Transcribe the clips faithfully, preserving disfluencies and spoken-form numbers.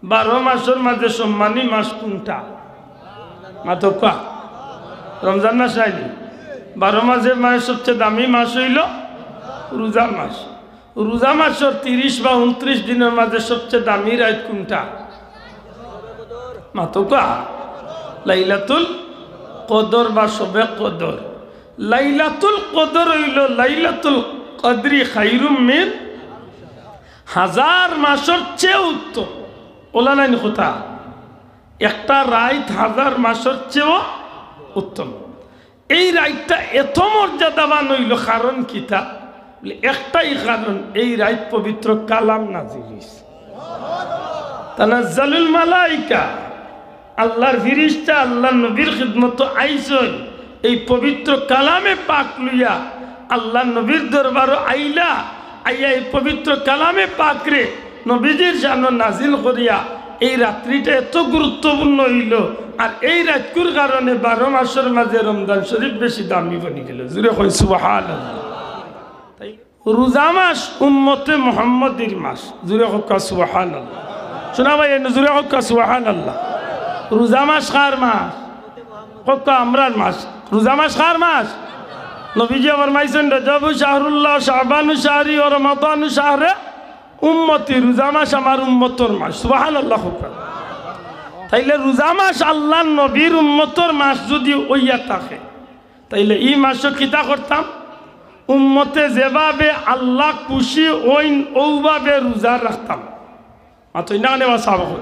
বারো মাসর মাঝে সম্মানী মাস কুনটা? মাতউক্কা। রমজান মাস নায়নি? বারো মাসর মাঝে সবচে দামি মাস অইলো রোজা মাস। রোজা মাসর তিরিশ বা ঊনত্রিশ দিনর মাঝে সবচে দামি রাইত কুনটা? মাতউক্কা। লাইলাতুল কদর বা শবে কদর। লাইলাতুল কদর অইলো, লাইলাতুল কদরি খাইরুম মিন হাজার মাসর চেয়ে উত্তম। অলা নায়নি কথা? একটা রাইত হাজার মাসর চেয়েও উত্তম। এই রাইতটা এত মর্যাদাবান অইলো, কারণ কিতা? বলে, একটাই কারণ, এই রাইত পবিত্র কালাম নাজিল অইছে। তানাজ্জালুল মালাইকা, আল্লার ফিরিস্তা আল্লার নবীর খিদমতো আইছইন, এই পবিত্র কালামে পাক লইয়া আল্লার নবীর দরবারো আইলা, আইয়া এই পবিত্র কালামে পাকরে নবীজির শানো নাজিল করিয়া এই রাত্রিটা এত গুরুত্বপূর্ণ অইলো। আর এই রাইতকুর কারণে বারো মাসর মাঝে রমজান শরীফ বেশি দামি বনি গেলো। জুরে কই সুবহানাল্লাহ। তাই রোজা মাস উম্মতে মুহাম্মদীর মাস। জুরে কউক্কা সুবহানাল্লাহ। শুনা ভাই, এনে জুরে কউক্কা সুবহানাল্লাহ। রোজা মাস কার মাস? কউক্কা আমরার মাস। রোজা মাস কার মাস? নবীজিয়ে ফরমাইছইন, "রজবু শাহরুল্লাহ, শাবানু শাহরি, ও রমাদানু শাহরে উম্মতি।" রোজা মাস আমার উম্মতর মাস। সুবহানাল্লাহ কউক্কা। তাইলে রোজা মাস আল্লার নবীর উম্মতর মাস যুদি অইয়া থাকে, তাইলে ই মাসো কিতা করতাম? উম্মতে যেভাবে আল্লা খুশি অইন, অউভাবে রোজা রাখতাম। মাতইন না কেনে বা সাব অকল?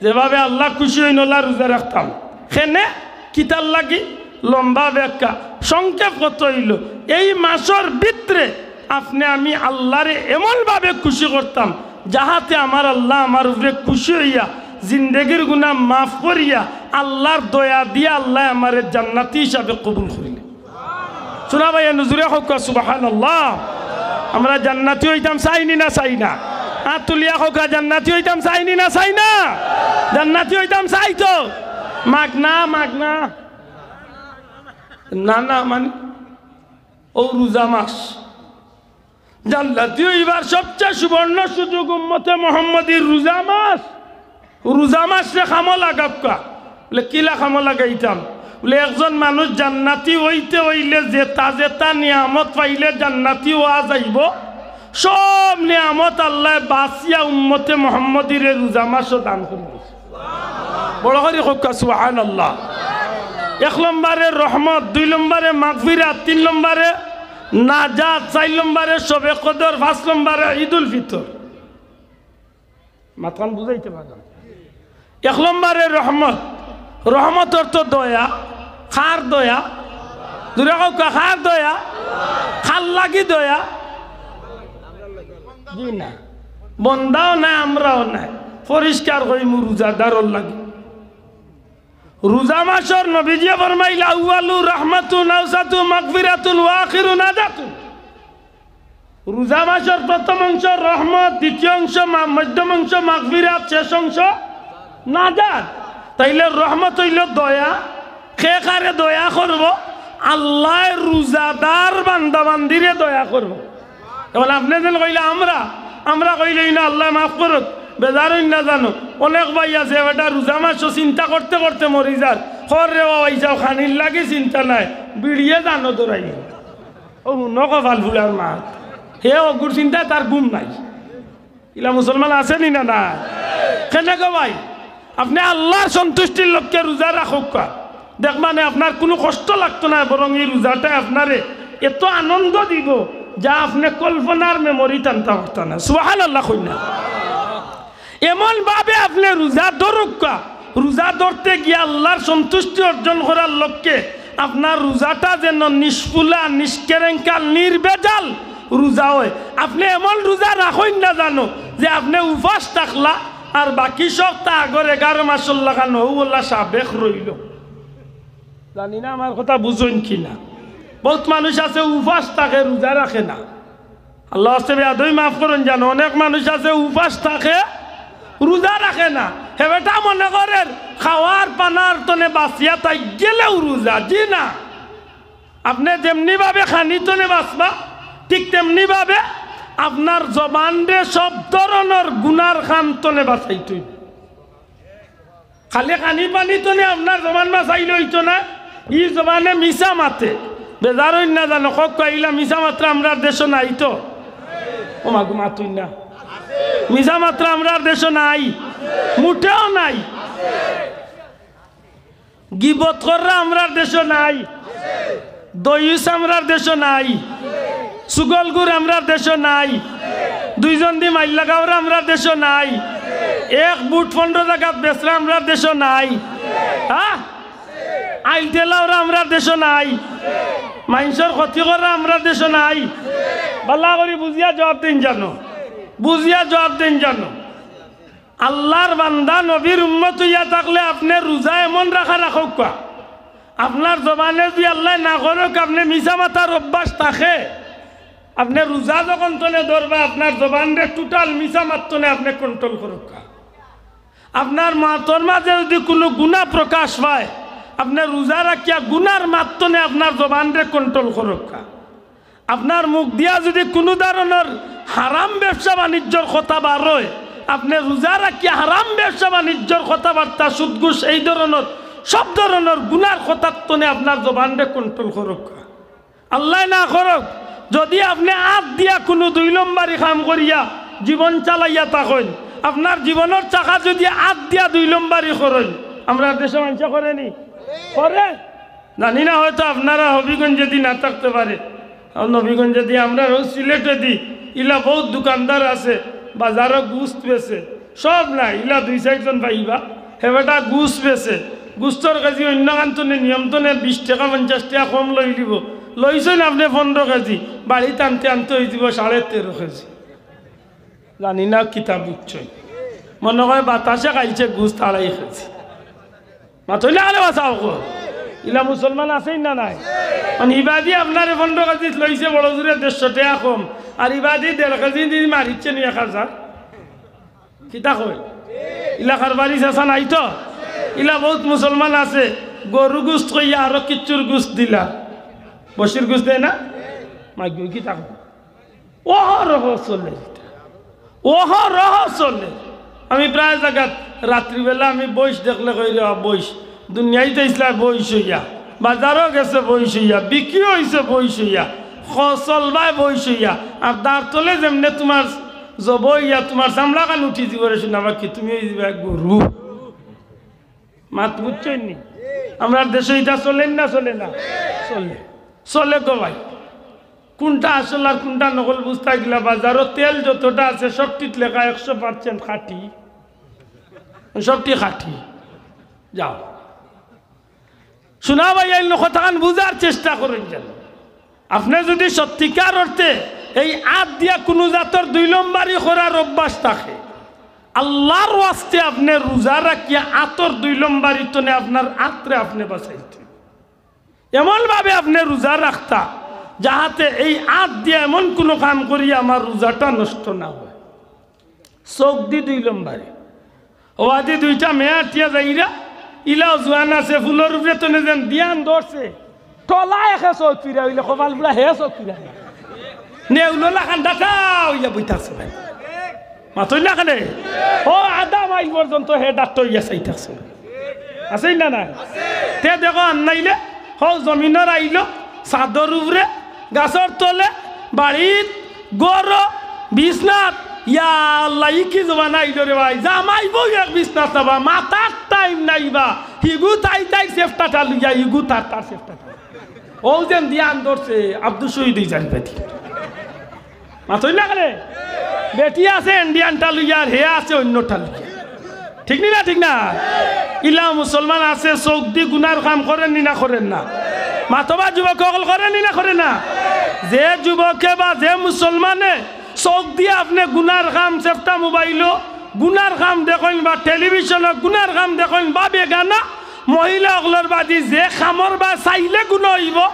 যেভাবে আল্লা খুশি অইন, অলা রোজা রাখতাম। কেনে? কিতার লাগি? লম্বা ব্যাখ্যা। সংক্ষেপ কথা অইলো, এই মাসর ভিতরে আপনে আমি আল্লারে এমনভাবে খুশি করতাম, যাহাতে আমার আল্লা আমার উপরে খুশি অইয়া জিন্দেগির গুনা মাফ করিয়া আল্লার দয়া দিয়া আল্লায় আমারে জান্নাতি হিসাবে কবুল করিলে। শুনা ভাই, এনে জুরে কউক্কা সুবহানাল্লাহ। আমরা জান্নাতি অইতাম চাইনি না চাই না? আত তুলিয়া কউক্কা, জান্নাতি অইতাম চাইনি না চাই না? জান্নাতি অইতাম চাই তো। মাগনা, মাগনা। না, না, মানে, অউ রোজা মাস। জান্নাতি অইবার সবচে সুবর্ণ সুযোগ উম্মতে মুহাম্মদীর রোজা মাস। রোজা মাসরে কামো লাগাউক্কা। বলে, "কিলা কামো লাগাইতাম?" বলে, "একজন মানুষ জান্নাতি অইতে অইলে যেতা যেতা নিয়ামত পাইলে জান্নাতি অওয়া যাইবো, সব নিয়ামত আল্লায় বাছিয়া উম্মতে মুহাম্মদীরে রোজা মাসো দান করি দিছে।" বড় করি কউক্কা সুবহানাল্লাহ। এক নম্বরে রহমত, দুই নম্বরে মাগফিরাত, তিন নম্বরে নাজাত, চাইর নম্বরে শবে কদর, পাঁচ নম্বরে ঈদুল ফিতর। মাতখান বুঝাইতে পারলাম? এক নম্বরে রহমত। রহমত অর্থ দয়া। কার দয়া? জুরে কউক্কা, কার দয়া? কার লাগি দয়া? জি না, বন্দাও নায়, আমরাও নায়। পরিষ্কার কইমু, রোজাদারর লাগি। রোজা মাসর নবীজিয়ে ফরমাইলা, "আউয়ালু রাহমাতুন আওসাতু মাগফিরাতুন ওয়া আখিরু নাজাতুন।" রোজা মাসর প্রথম অংশ রহমত, দ্বিতীয় অংশ মা-, মধ্যম অংশ মাগফিরাত, শেষ অংশ নাজাত। তাইলে রহমত অইলো দয়া। কে কারে দয়া করবো? আল্লায় রোজাদার বান্দাবান্দিরে দয়া করবো। এখন আপনে যেন কইলা আমরা, আমরা কইলে ইনো আল্লায় মাফ করউক, বেজার অইন না জানো। অনেক ভাই আছে, বেটা রোজা মাসো চিন্তা করতে করতে মরি যার। কর রে বাবা, ইসাব খানির লাগি চিন্তা নাই, বিড়িয়ে জানো দৌড়াই। অউ হুনো কপাল ফুলার মাত, হে অগুর চিন্তায় তার ঘুম নাই। ইলা মুসলমান আছে নি না? না। কেনে গো ভাই? আপনে আল্লার সন্তুষ্টির লক্ষ্যে রোজা রাখউক্কা। দেখবা নে, আপনার কুনু কষ্ট লাগতো নায়, বরং ই রোজাটায় আপনারে এত আনন্দ দিবো, যা আপনে কল্পনার memory-ত আনতা পারতা নায়। সুবহানাল্লাহ কইন না। এমনভাবে আপনে রোজা ধরউক্কা, রোজা ধরতে গিয়া আল্লার সন্তুষ্টি অর্জন করার লক্ষ্যে আপনার রোজাটা যেন নিষ্ফুলা, নিষ্কেরেঙ্কাল, নির্ভেজাল রোজা অয়। আপনে এমন রোজা রাখইন না জানো যে আপনে উপাস থাকলা আর বাকি সবতা আগর এগারো মাসর লাখান অউ অলা সাবেক রইলো। জানি না আমার কথা বুঝইন কি না। বউত মানুষ আছে উপাস থাকে, রোজা রাখে না। আল্লার ওয়াস্তে বেয়াদবি মাফ করইন জানো, অনেক মানুষ আছে উপাস থাকে, রোজা রাখে না। হে বেটা মনে করের খাওয়ার পানার তনে বাঁচিয়া থাকি গেলেউ রোজা, জি না। আপনে যেমনি ভাবে খানি তনে বাঁচবা, ঠিক তেমনি ভাবে আপনার জবানরে সব ধরনর গুনার কাম তনে বাঁচাইতে অইবো। খালি খানি পানি তনে আপনার জবান বাচাইলে অইতো না। ই জবানে মিছা মাতে। বেজার অইন না জানো, কউক্কা, ইলা মিছা মাতরা আমরার দেশো নাই তো। ও মাগো, মাতুইন না। মিছা মাতরা আমরার দেশো নাই, মুটেও নাই। গিবত কররা আমরার দেশো নাই, দইউস আমরার দেশো নাই, চুগলখুর আমরার দেশো নাই, দুইজন দি মাইর লাগাওরা আমরার দেশো নাই, এক বুট পনরো জাগাত বেচরা আমরার দেশো নাই, হ্যাঁ? আইল ঠেলাওরা আমরার দেশো নাই, মাইনষর ক্ষতি কররা আমরার দেশো নাই। ভালা করি বুঝিয়া জুয়াব দেইন জানো, বুঝিয়া জুয়াব দেইন জানো। আল্লার বান্দা নবীর উম্মত অইয়া থাকলে আপনে রুজা এমন রাখা রাখউক্কা, আপনার জবানে যুদি আল্লায় না করউক, আপনে মিছা মাতার অভ্যাস থাকে, আপনে রুজা যখন তনে ধরবা, আপনার জবানরে total মিছা মাত তনে আপনে control করউক্কা। আপনার মাতর মাঝে যুদি কুনু গুনা প্রকাশ পায়, আপনে রুজা রাখিয়া গুনার মাত তনে আপনার জবানরে control করউক্কা। আপনার মুখ দিয়া যুদি কুনু ধরনর হারাম ব্যবসা বাণিজ্যর কথা বার অয়, আপনে রুজা রাখিয়া হারাম ব্যবসা বাণিজ্যর কথাবার্তা, সুদ ঘুষ, এই ধরনর সব ধরনর গুনার কথার তনে আপনার জবানরে control করউক্কা। আল্লায় না করউক, যুদি আপনে আত দিয়া কুনু দুই লম্বারি কাম করিয়া জীবন চালাইয়া থাকইন, আপনার জীবনর চাকা যুদি আত দিয়া দুই লম্বারি করইন, আমরার দেশো মাইনষে করেনি? করে? জানি না, হয়তো আপনারা হবিগঞ্জেদি না থাকতে পারে। আর নবীগঞ্জেদি, আমরার অউ সিলেটেদি, ইলা বউত দোকানদার আছে, বাজারো গুস্ত বেচে, সব নায়, ইলা দুই চাইরজন পাইবা। হে বেটা গুস্ত বেচে, গুস্তর কেজি অইন্য খান তনে নিয়ম তনে বিশ টেকা, পঞ্চাশ টেকা কম লইলিবো। লইছইন আপনে পনরো কেজি, বাড়িত আনতে আনতে অইযিবো সাড়ে তেরো কেজি। জানি না কিতা বুঝছইন, মনো কয় বাতাসে খাইছে গুস্ত আড়াই কেজি। মাতইন না কেনে বা চাও কো? ইলা মুসলমান আছেনি না নাই? মানে ইবাদি আপনারে পনরো কেজিত লইছে বড় জুরে দেড়শো টেকা কম, আর ইবাদি দেড় কেজি দি মারিচ্ছে নি এক হাজার। কিতা কয়? ইলা কারবারি চাচা নাই তো? ইলা বউত মুসলমান আছে, গরু গুস্ত কইয়া আরো কিচ্ছুর গুস্ত দিলা। বসির গুস্ত দেয় না? মাগি কিতা কয়? অহরহ চলে ইটা, অহরহ চলে। আমি প্রায় জাগাত রাত্রিবেলা আমি বইস দেখলে কই রে, বইস। দুনিয়াইত আইছলায় বইস অইয়া, বাজারো গেছে বইস অইয়া, বিক্রিও অইছে বইস অইয়া, খ-, চলবায় বইস অইয়া। আর দার তলে যেমনে তুমার জব অইয়া তুমার চামড়া খান উঠি যিবো রে সোনা পাখি, তুমি অইযিবায় গরু। মাত বুঝছইন নি? আমরার দেশো ইটা চলেনি না চলে না? চলে। চলে গো ভাই। কুনটা আসল আর কুনটা নকল বুঝতা গিলা, বাজারো তেল যতটা আছে সবটিত লেখা একশো percent খাঁটি, সবটি খাঁটি। যাও সোনা ভাই, অইন্য কথাখান বুঝার চেষ্টা করইন যেন। আপনে যুদি সত্যিকার অর্থে এই আত দিয়া কুনু জাতর দুই লম্বারি করার অভ্যাস থাকে, আল্লার ওয়াস্তে আপনে রুজা রাখিয়া আতর দুই লম্বারি তনে আপনার আতরে আপনে বাচাইতে এমন ভাবে আপনে রুজা রাখতা, যাহাতে এই আত দিয়া এমন কুনু কাম করি আমার রুজাটা নষ্ট না অয়। চউখদি দুই লম্বারি। অবাদি দুইটা মেয়ে আটিয়া যাইরা, ইলাও জুয়ান আছে, ফুলর উপরে তনে যেন ধিয়ান ধরছে। টলা একে চউখ ফিরা অইলে কপাল পুড়া হে চউখ ফিরা। নেউলর লাখান ডাটা অইয়া বই থাকছে ভাই। মাতইন না কেনে? ও আধা মাইল পর্যন্ত হে ডাট্ট অইয়া চাই থাকছে। আছেনি না নাই? তে দেখো আর নাইলে, হউ জমিনর আইলো, ছাদর উপরে, গাছর তলে, বাড়িত, ঘরো, বিছনাত। ইয়া আল্লাহ, ই কি জমানা আইলো রে ভাই? জামাই বউ এক বিছনাত যাবা, মাতার time নাই বা। হিগু তাই তাই সেফটাটা লইয়া, হিগু তার তার সেফটাটা। অউ যেন ধিয়ান ধরছে, আব্দুল শহীদ অই যাইবায়দি। মাতইন না কেনে? বেটি আছে ইন্ডিয়ানটা লইয়া, আর হে আছে অইন্যটা লইয়া। ঠিক নি না? ঠিক না? ইলা মুসলমান আছে, চউখদি গুনার কাম করের নি না করের না? মাতো বা যুবক অকল, করের নি না করের না? যে যুবকে বা যে মুসলমানে চউখদি আপনে গুনার কাম, সেফটা মোবাইলো গুনার কাম দেখইন বা টেলিভিশনো গুনার কাম দেখইন বা বেগানা মহিলা অকলর বাদি যে কামর বা চাইলে গুনা অইবো,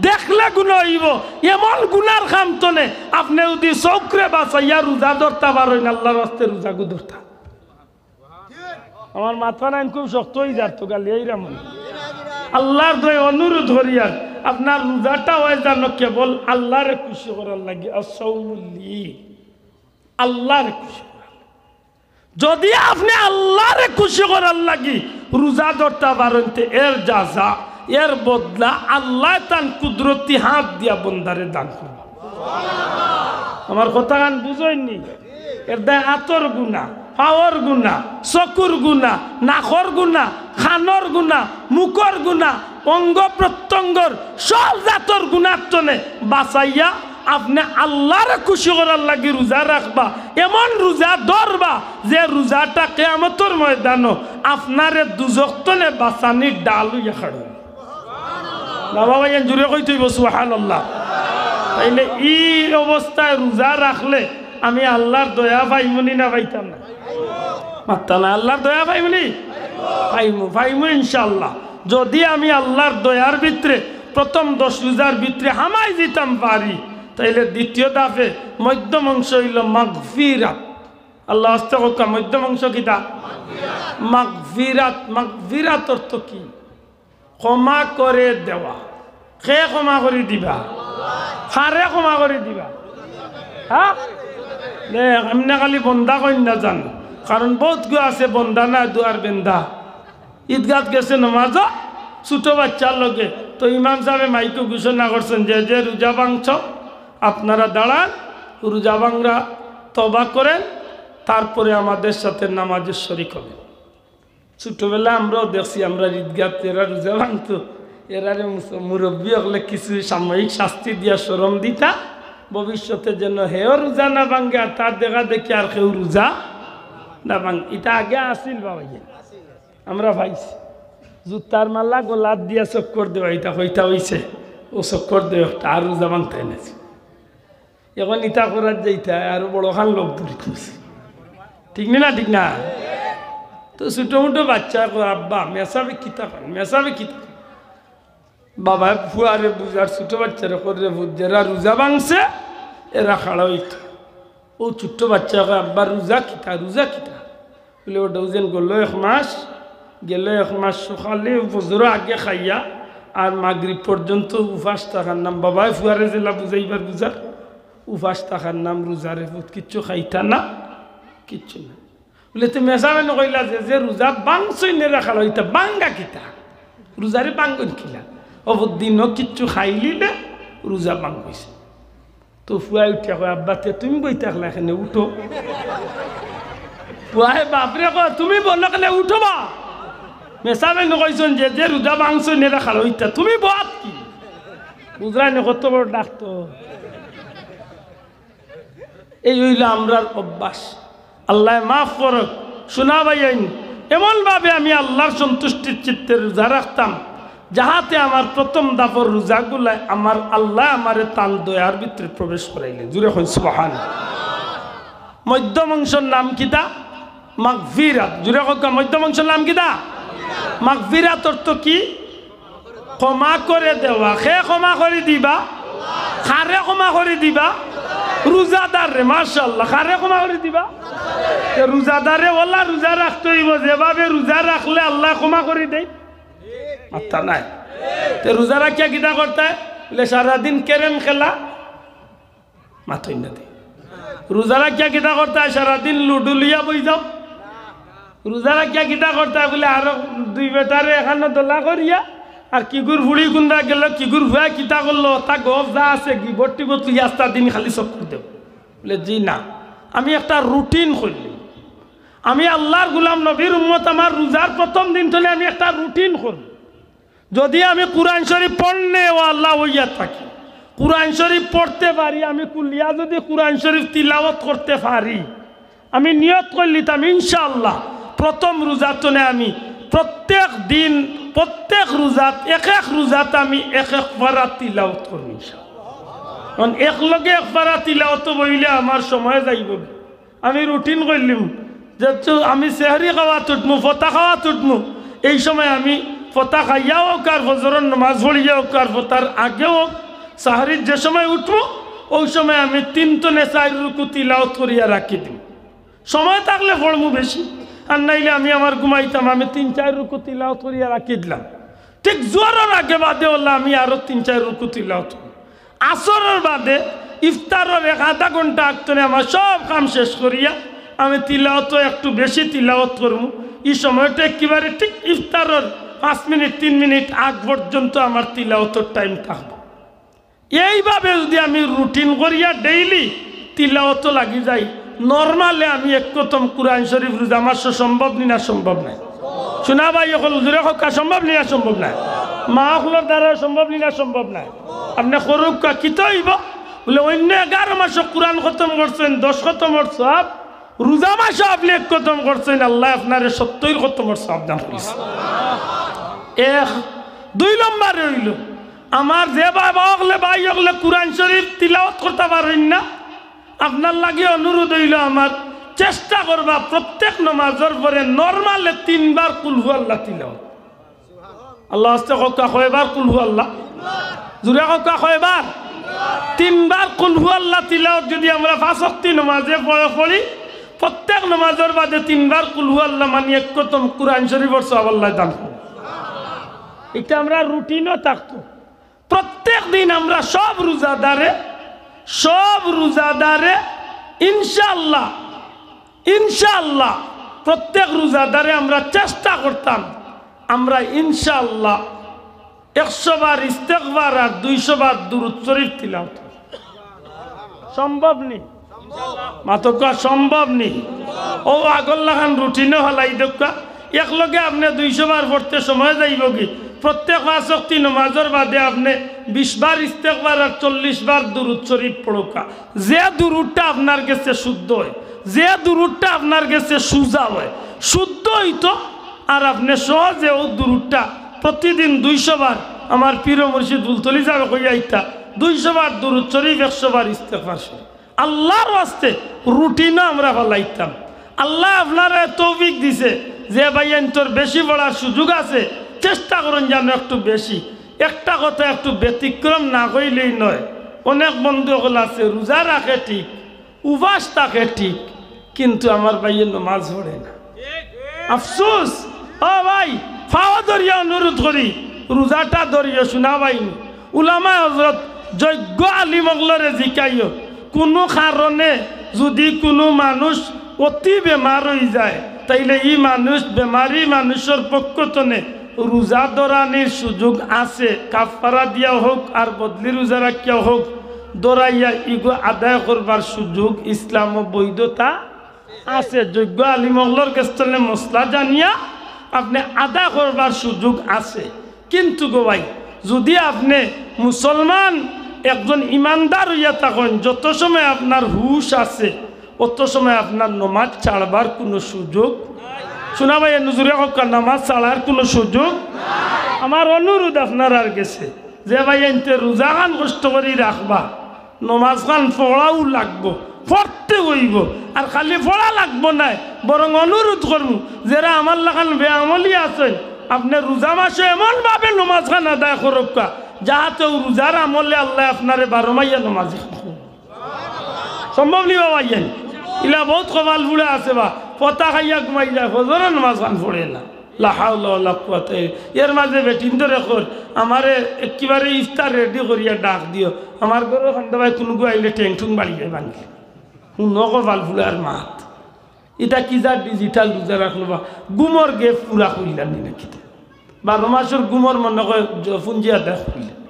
দেখলে গুনা অইবো, এমন গুনার কাম তনে আপনে যুদি চউখরে বাচাইয়া রুজা ধরতা পারইন, আল্লার ওয়াস্তে রুজাগু ধরতা। আমার মাতখান আইন খুব শক্ত অই যার তো গালি এইরাম। আল্লার দোয়াই অনুরোধ করিয়ার, আপনার রুজাটা অয় যেন কেবল আল্লারে খুশি করার লাগি। আস-সাওমু লি, আল্লারে খুশি করার লাগি। যুদি আপনে আল্লারে খুশি করার লাগি রোজা ধরতা পারইন তে এর যাজা, এর বদলা আল্লায় তান কুদরতি হাত দিয়া বন্দারে দান করবা। আমার কথাখান বুঝইননি? এর দায় আতর গুনা, পাওর গুনা, চকুর গুনা, নাকর গুনা, কানর গুনা, মুখর গুনা, অঙ্গ প্রত্যঙ্গর সব জাতর গুনার তনে বাঁচাইয়া আপনে আল্লারে খুশি করার লাগি রোজা রাখবা। এমন রোজা ধরবা যে রোজাটা কিয়ামতর ময়দানো আপনারে দুজখ তনে বাঁচানির ঢাল অইয়া খাড়ইবো। বাবা ভাই, জুরে কইতে অইবো সুবহানাল্লাহ। তাইলে ই অবস্থায় রোজা রাখলে আমি আল্লার দয়া পাইমুনি না পাইতাম না? মাত্তা না, আল্লার দয়া পাইমুনি? পাইমু, পাইমু ইনশাআল্লাহ। যদি আমি আল্লার দয়ার ভিতরে প্রথম দশ রোজার ভিতরে হামাই যিতাম পারি, তাইলে দ্বিতীয় ধাপে মধ্যম অংশ অইলো মাগফিরাত। আল্লাহ আস্তে কউক্কা, মধ্যম অংশ কিতা? মাগফিরাত। মাগফিরাত অর্থ কি? ক্ষমা করে দেওয়া। কে ক্ষমা করি দিবা? কারে ক্ষমা করি দিবা? হ্যাঁ? দে, এমনে খালি বন্দা কইন না জানো, কারণ বউত গু আছে বন্দা না, দুয়ার বেন্দা। ঈদগাত গেছে নমাজো, ছোট বাচ্চার লগে। তো ইমাম সাবে মাইকো ঘোষণা করছইন যে, যে রোজা ভাঙছো, আপনারা দাঁড়ান, রোজা ভাঙরা তওবা করেন, তারপরে আমাদের সাথে নামাজে শরিক হবেন। ছোটবেলা আমরাও দেখছি, আমরা ঈদগাত এরা রোজা ভাঙতো, এরারে মুস-, মুরব্বি অকলে কিছু সাময়িক শাস্তি দিয়া শরম দিতা, ভবিষ্যতে যেন হেও রোজা না ভাঙে, আর তার দেখা দেখি আর কেউ রোজা না ভাঙে। ইটা আগে আছিল বাবা, ইয়ে। আমরা পাইছি। জুতার মালা গলাত দিয়া চক্কর দেওয়া, ইটা কইতা অইছে, অউ চক্কর দেওয়া একটা, আর রোজা ভাঙতায় নায়। এখন ইতা করার যাইতা, আরো বড় খান লোক দূরে তুলছে। ঠিক নি না? ঠিক না? তো ছোট মোটো বাচ্চা কয়, "আব্বা, মেসাবে কিতা কন? মেসাবে কিতা কন?" বাবায় ফুয়ারে বুঝার, ছোট বাচ্চারে কর, "রে ফুত, যেরা রোজা ভাঙছে, এরা খাড়া অইতো।" অউ ছোট্ট বাচ্চা কয়, "আব্বা, রোজা কিতা? রোজা কিতা?" বুলে, "ওটা ওজন গেল এক মাস, গেল এক মাস সকালে ফজর আগে খাইয়া আর মাগরিব পর্যন্ত উপাস থাকার নাম।" বাবায় ফুয়ারে যেলা বুঝাইবার বুঝার, "উপাস থাকার নাম রোজা রে ফুত, কিচ্ছু খাইতা না, কিচ্ছু না।" বুলে, "তে মেসাবে নু কইলা যে, যে রোজা ভাঙছইন এরা খাড়া অইতা, ভাঙ্গা কিতা? রোজারে ভাঙ্গইন কিলা? অবদিনও কিচ্ছু খাইলিলে রোজা ভাঙ্গইছে।" তো ফুয়ায় উঠিয়া কয়, "আব্বা, তে তুমি বই থাকলা কেনে, উঠো।" ফুয়ায় বাপরে কয়, "তুমি বও না কেনে, উঠো বা। মেসাবে নু কইছইন যে, যে রোজা ভাঙছইন এরা খাড়া অইতা, তুমি বওয়াত কি?" বুঝরায় নি কত বড় ডাক্তর। এই অইলো আমরার অভ্যাস। আল্লায় মাফ করউক। শুনা ভাইয়াইন, এমনভাবে আমি আল্লার সন্তুষ্টির চিত্তে রোজা রাখতাম, যাহাতে আমার প্রথম দাফর রোজাগুলায় আমার আল্লায় আমারে তান দয়ার ভিতরে প্রবেশ করাইলেন। জুরে কইন সুবহান। মধ্যম অংশর নাম কিতা? মাগফিরাত। জুরে কউক্কা, মধ্যম অংশর নাম কিতা? মাগফিরাত অর্থ কি? ক্ষমা করে দেওয়া। কে ক্ষমা করি দিবা? কারে ক্ষমা করি দিবা? রোজাদাররে। মাশাআল্লাহ। কারে ক্ষমা করি দিবা? তে রোজাদারে ওলা রোজা রাখতে অইবো, যেভাবে রোজা রাখলে আল্লায় ক্ষমা করি দেইন। মাত্তা নাই। তে রোজা রাখিয়া কিতা করতায়? বুলে, সারাদিন ক্যারেম খেলা, মাতইন না তে। রোজা রাখিয়া কিতা করতায়? সারাদিন লুডু লইয়া বই যাও। রোজা রাখিয়া কিতা করতায়? বুলে, আরো দুই বেটারে এখানো দলা করিয়া, আর কিগুর ফুড়ি কুনবা গেল, কিগুর ফুয়া কিতা করলো, তা গফ যা আছে, গিবত টিবত লইয়া আস্তা দিন খালি চক্কর দেও। বুলে, জি না, আমি একটা রুটিন করলি। আমি আল্লার গুলাম, নবীর উম্মত, আমার রোজার প্রথম দিন থনে আমি একটা রুটিন করলি। যদি আমি কুরআন শরীফ পড়নেওয়ালা অইয়া থাকি, কুরআন শরীফ পড়তে পারি, আমি কুলিয়া যদি কুরআন শরীফ তিলাওয়াত করতে পারি, আমি নিয়ত করলিতাম, ইনশাআল্লাহ, প্রথম রোজা থনে আমি প্রত্যেক দিন, প্রত্যেক রোজাত, এক এক রোজাত আমি এক এক পারা তিলাওয়াত করমু, ইনশাআল্লাহ। কারণ একলগে এক পারা তিলাওয়াত বইলে আমার সময় যাইবো। আমি রুটিন করলিমু, যেহেতু আমি সেহরি খাওয়াত উঠমু, ফতা খাওয়াত উঠমু, এই সময় আমি ফতা খাইয়া অউক আর ফজরর নমাজ পড়িয়া অউক আর ফতার আগে অউক, সাহরির যে সময় উঠমু, অউ সময় আমি তিন থনে চাইর রুকু তিলাওয়াত করিয়া রাখি দিমু। সময় থাকলে পড়মু বেশি, আর নাইলে আমি আমার ঘুমাইতাম, আমি তিন চাইর রুকু তিলাওয়াত করিয়া রাখি দিলাম। ঠিক জোহরর আগে বাদে অইলে আমি আরো তিন চাইর রুকু তিলাওয়াত করমু। আসরর বাদে ইফতারর এক আধা ঘন্টা আগ থনে আমার সব কাম শেষ করিয়া আমি তিলাওয়াত একটু বেশি তিলাওয়াত করমু। ই সময়টা একেবারে ঠিক ইফতারর পাঁচ মিনিট, তিন মিনিট আগ পর্যন্ত আমার তিলাওয়াতর টাইম থাকবো। এইভাবে যুদি আমি রুটিন করিয়া ডেইলি তিলাওয়াতো লাগি যাই, নরমালে আমি এক খতম কুরআন শরীফ রোজা মাসো সম্ভব নি না সম্ভব নায়? সোনা ভাই অকল জুরে কউক্কা, সম্ভব নি না সম্ভব নায়? মা অকলর দ্বারা সম্ভব নি না সম্ভব নায়? আপনে করউক্কা, কিতা অইবো? বুলে, অইন্য এগারো মাসো কুরআন খতম করছইন, দশ খতমর সওয়াব, রোজা মাসো আপনে এক খতম করছইন, আল্লায় আপনারে সত্তইর খতমর সওয়াব দান করছে। এক। দুই নম্বরে অইলো, আমার যে বাবা অকলে, ভাই অকলে কুরআন শরীফ তিলাওয়াত করতা পারইন না, আপনার লাগি অনুরোধ অইলো আমার, চেষ্টা করবা প্রত্যেক নমাজর পরে নরমালে তিনবার কুল হু আল্লাহ তিলাওয়াত। আল্লাহ আস্তে কউক্কা, কয়বার কুল হু আল্লাহ? জুরে কউক্কা, কয়বার? তিনবার কুল হু আল্লাহ তিলাওয়াত যুদি আমরা পাঁচ ওয়াক্তি নমাজে পড়ি, পড়ি, প্রত্যেক নমাজর বাদে তিনবার কুল হু আল্লাহ, মানি এক খতম কুরআন শরীফর সওয়াব আল্লায় দান করইন। ইটা আমরা রুটিনো থাকতো। প্রত্যেক দিন আমরা সব রোজাদারে, সব রোজাদারে ইনশাআল্লাহ, ইনশাআল্লাহ প্রত্যেক রোজাদারে আমরা চেষ্টা করতাম, আমরা ইনশাআল্লাহ একশো বার ইস্তেগফার আর দুইশো বার দুরূদ শরীফ তিলাওয়াত। সম্ভব নি? মাতউক্কা, সম্ভব নি? অউ আগর লাখান রুটিনো ফালাই দেউক্কা। একলগে আপনে দুইশো বার পড়তে সময় যাইবোগি? প্রত্যেক পাঁচ ওয়াক্তি নমাজর বাদে আপনে বিশ বার ইস্তেগফার আর চল্লিশ বার দুরূদ শরীফ পড়উক্কা। যে দুরূদটা আপনার গেছে শুদ্ধ অয়, যে দুরূদটা আপনার গেছে সুজা অয়, শুদ্ধ অইতো, আর আপনে সহজে অউ দুরূদটা প্রতিদিন দুইশো বার, আমার পীর ও মুর্শিদ ফুলতলি ছাবে কইয়া আইতা, দুইশো বার দুরূদ শরীফ, একশো বার ইস্তেগফার শরীফ। আল্লার ওয়াস্তে রুটিনো আমরা ফালাইতাম। আল্লায় আপনারে তৌফিক দিছে, যে ভাইয়াইন্তর বেশি পড়ার সুযোগ আছে, চেষ্টা করইন যেন একটু বেশি। একটা কথা একটু ব্যতিক্রম না কইলেই নয়, অনেক বন্ধু অকল আছে রোজা রাখে ঠিক, উপাস থাকে ঠিক, কিন্তু আমার ভাইয়ে নমাজ পড়ে না। আফসোস। ও ভাই, পাও ধরিয়া অনুরোধ করি, রোজাটা ধরিও, সোনা ভাই। উলামায়ে হজরত, যোগ্য আলিম অকলরে জিকাইও, কুনু কারণে যুদি কুনু মানুষ অতি বেমার অইযায়, তাইলে ই মানুষ, বেমারি মানুষর পক্ষ তনে রোজা ধরানির সুযোগ আছে, কাফফারা দিয়া হউক আর বদলি রোজা রাখিয়া হউক, ধরাইয়া ইগু আদায় করবার সুযোগ ইসলামো বৈধতা আছে। যোগ্য আলিম অকলর গেছ তনে মসলা জানিয়া আপনে আদায় করবার সুযোগ আছে। কিন্তু গো ভাই, যুদি আপনে মুসলমান একজন ইমানদার অইয়া থাকইন, যত সময় আপনার হুশ আছে, অত সময় আপনার নমাজ ছাড়বার কুনু সুযোগ, সোনা ভাই, এ নজুরে কউক্কা, নমাজ ছাড়ার কুনু সুযোগ। আমার অনুরোধ আপনারার গেছে, যে ভাইয়াইন্তে রোজাখান কষ্ট করি রাখবা, নমাজখান পড়াও লাগবো, পড়তে অইবো। আর খালি পড়া লাগবো নায়, বরং অনুরোধ করমু, যেরা আমার লাখান বেআমলি আছইন, আপনে রোজা মাসো এমনভাবে নমাজখান আদায় করউক্কা, যাহাতে অউ রোজার আমলে আল্লায় আপনারে বারো মাইয়া নমাজি খান করউক। সম্ভব নি বা ভাইয়াইন? ইলা বউত কপাল পুড়া আছে বা, পতা খাইয়া ঘুমাই যায়, ফজরর নমাজখান পড়ে না। লা হাওলা ওয়ালা কুওয়াতা ইল্লা, এর মাঝে বেটিন্তরে কর, আমারে একেবারে ইফতার রেডি করিয়া ডাক দিও। আমার ঘরো খান্দা ভাই কুনুগু আইলে ঠেং ঠুং বাড়ি যায় ভাঙ্গি। হুনো কপাল পুড়ার মাত। ইটা কি যার ডিজিটাল রোজা রাখলো বা? ঘুমর gap পুরা করিলাম নি নাকি? বারো মাসর ঘুমর মনে কয় জ-, পুঞ্জি আদায় করিলাম।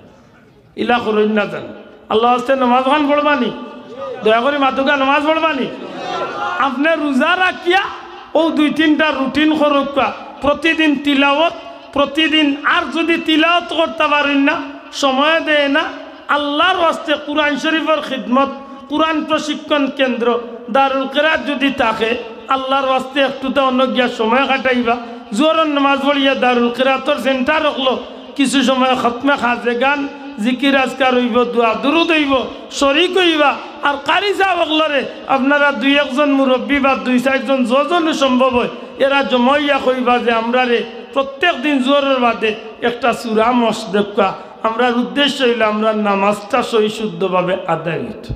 ইলা করইন না জানো। আল্লার ওয়াস্তে নমাজখান পড়বা নি? দয়া করি মাতউক্কা, নমাজ পড়বা নি? আপনে রোজা রাখিয়া অউ দুই তিনটা রুটিন করউক্কা, প্রতিদিন তিলাওয়াত, প্রতিদিন। আর যুদি তিলাওয়াত করতা পারইন না, সময় দেয় না, আল্লার ওয়াস্তে কুরআন শরিফর খিদমত, কুরআন প্রশিক্ষণ কেন্দ্র, দারুল কিরাত যুদি থাকে, আল্লার ওয়াস্তে একটুতা অনো গিয়া সময় কাটাইবা। জোহরর নমাজ পড়িয়া দারুল কিরাতর সেন্টার অকলো কিছু সময় খতমে খাজেগান, জিকির আজকার অইবো, দোয়া দুরুদ অইবো, শরিক অইবা। আর কারি সাব অকলরে আপনারা দুই একজন মুরব্বি বা দুই চাইরজন, যজনউ সম্ভব অয়, এরা জমা অইয়া কইবা যে, "আমরারে প্রত্যেক দিন জোহরর বাদে একটা সূরা মশ দেউক্কা।" আমরার উদ্দেশ্য অইলো আমরার নমাজটা সহি শুদ্ধভাবে আদায় অইতো।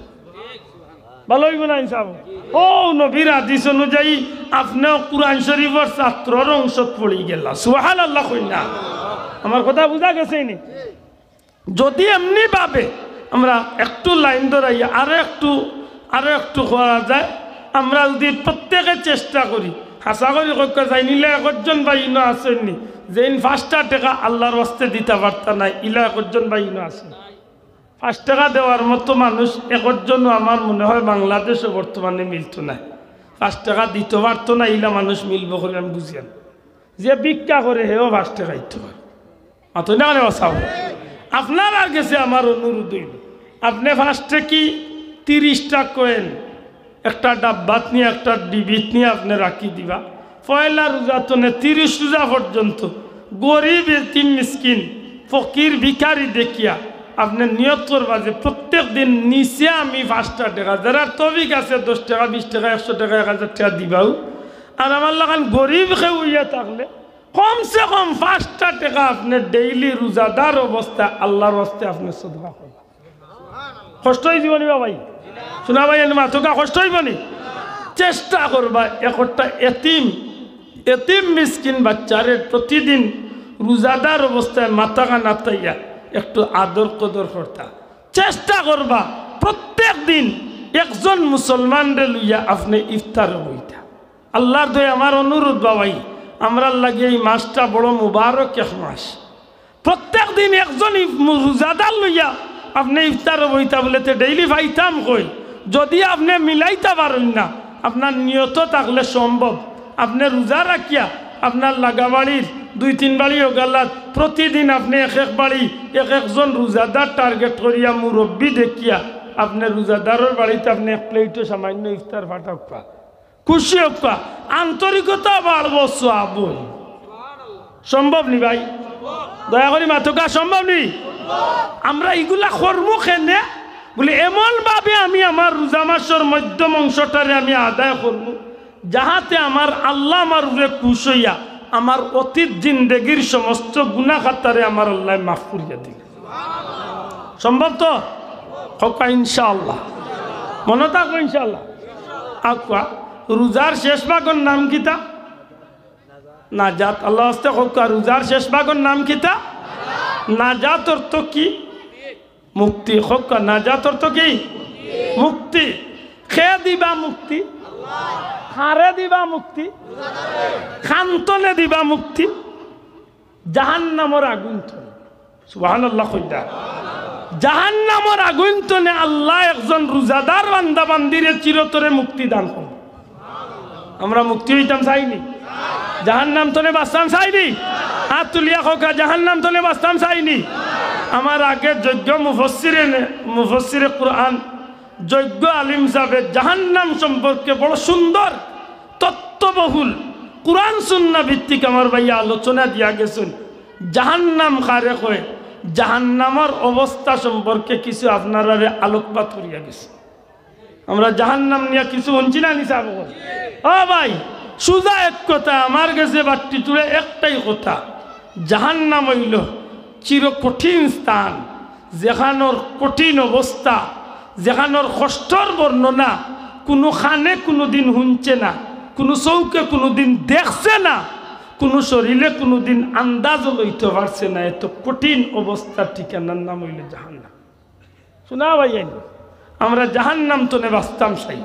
ভালা অইবো না ইনশাআল্লাহ? অউ নবীর হাদিস অনুযায়ী আপনেও কুরআন শরিফর ছাত্রর অংশত পড়ি গেলা। সুবহানাল্লাহ কইন না। আমার কথা বুঝা গেছে নি? যুদি এমনিভাবে আমরা একটু লাইন ধরাইয়া আরো একটু, আরো একটু করা যায়, আমরা যুদি প্রত্যেকে চেষ্টা করি, আশা করি কউক্কা চাইন, ইলা একজন ভাই ইনো আছইন নি, যেইন পাঁচটা টেকা আল্লার ওয়াস্তে দিতা পারতা নায়, ইলা একজন ভাই ইনো আছইন? পাঁচ টেকা দেওয়ার মতো মানুষ একজনও আমার মনে হয় বাংলাদেশো বর্তমানে মিলতো নায়। পাঁচ টেকা দিতো পারতো নায়, ইলা মানুষ মিলবো করি আমি বুঝিয়ার না। যে ভিক্ষা করে, হেও পাঁচ টেকা দিতো পারে। মাতইন না কেনে বা? আপনারার গেছে আমার অনুরোধ অইলো, আপনে পাঁচ টেকি তিরিশটা কয়েন একটা ডাব্বাত নি, একটা ডিবিত নি আপনে রাখি দিবা। পয়লা রোজা তনে তিরিশ রোজা পর্যন্ত গরিব, এতিম, মিসকিন, ফকির, ভিখারি দেখিয়া আপনে নিয়ত করবা যে প্রত্যেক দিন নিচে আমি পাঁচটা টেকা, যারার তৌফিক আছে দশ টেকা, বিশ টেকা, একশো টেকা, এক হাজার টেকা দিবাউ। আর আমার লাখান গরিব কেউ অইয়া থাকলে কমসে কম পাঁচটা টেকা আপনে ডেইলি রোজাদার অবস্থায় আল্লার ওয়াস্তে আপনে সদকা করবা। কষ্ট অইযিবো নি বা ভাই? হুনা ভাই, এনে মাতউক্কা, কষ্ট অইবো নি? চেষ্টা করবা একটা এতিম, এতিম মিসকিন বাচ্চারে প্রতিদিন রোজাদার অবস্থায় মাথাখান আতাইয়া একটু আদর কদর করতা। চেষ্টা করবা প্রত্যেক দিন একজন মুসলমানরে লইয়া আপনে ইফতারো বইতা। আল্লার দোহাই আমার অনুরোধ বা ভাই, আমরার লাগি এই মাসটা বড় মুবারক এক মাস। প্রত্যেক দিন একজন ইফ-, মু-, রোজাদার লইয়া আপনে ইফতারো বইতা বুলে তে ডেইলি পাইতাম কই? যদি আপনে মিলাইতা পারইন না, আপনার নিয়ত থাকলে সম্ভব। আপনে রোজা রাখিয়া আপনার লাগা বাড়ির দুই তিন বাড়ি অগুলাত প্রতিদিন আপনে এক এক বাড়ি এক একজন রোজাদার টার্গেট করিয়া মুরব্বি দেখিয়া আপনে রোজাদারর বাড়িত আপনে এক প্লেটো সামান্য ইফতার পাঠাউক্কা। খুশি অউক্কা, আন্তরিকতা বাড়বো, সওয়াব অইবো। সম্ভব নি ভাই? দয়া করি মাতউক্কা, সম্ভব নি? আমরা ইগুলা করমু কেনে? বুলে, এমন ভাবে আমি আমার রোজা মাসর মধ্যম অংশটারে আমি আদায় করমু, যাহাতে আমার আল্লা আমার উপরে খুশ অইয়া আমার অতীত জিন্দেগির সমস্ত গুনা খাতারে আমার আল্লায় মাফ করিয়া দিলা। সম্ভব তো? কউক্কা ইনশাআল্লাহ। মনো থাকবো ইনশাআল্লাহ। আউক্কা, রোজার শেষ ভাগর নাম কিতা? নাজাত। আল্লার ওয়াস্তে কউক্কা, রোজার শেষ ভাগর নাম কিতা? নাজাত অর্থ কি? মুক্তি। কউক্কা, নাজাত অর্থ কি? মুক্তি। কে দিবা মুক্তি? কারে দিবা মুক্তি? কান তনে দিবা মুক্তি? জাহান্নামর আগুন তনে। সুবহানাল্লাহ কইতা। জাহান্নামর আগুন তনে আল্লায় একজন রোজাদার বান্দা বান্দিরে চিরতরে মুক্তি দান করবো। আমরা মুক্তি অইতাম চাই নি? জাহান্নাম তনে বাচতাম চাই নি? আত তুলিয়া কউক্কা, জাহান্নাম তনে বাচতাম চাই নি? আমার আগে যোগ্য মুফাসসিরে নে-, মুফাসসিরে কুরআন, যোগ্য আলিম সাবে জাহান্নাম সম্পর্কে বড় সুন্দর তত্ত্ববহুল কুরআন সুন্নাহ ভিত্তিক আমার ভাইয়ে আলোচনা দিয়া গেছইন। জাহান্নাম কারে কয়, জাহান্নামর অবস্থা সম্পর্কে কিছু আপনারারে আলোকপাত করিয়া গেছইন। আমরা জাহান্নাম নিয়া কিছু হুনছি না নি সাব অকল? ও ভাই, সুজা এক কথা, আমার গেছে বাট্টি তুলে একটাই কথা, জাহান্নাম অইলো চির কঠিন স্থান, যেখানোর কঠিন অবস্থা, যেখানোর কষ্টর বর্ণনা কুনু কানে কুনুদিন হুনছে না, কুনু চউখে কুনুদিন দেখছে না, কুনু শরীরে কুনুদিন আন্দাজও লইতো পারছে না। এত কঠিন অবস্থার ঠিকানার নাম অইলো জাহান্নাম। হুনা ভাইয়াইন, আমরা জাহান্নাম তনে বাচতাম চাই।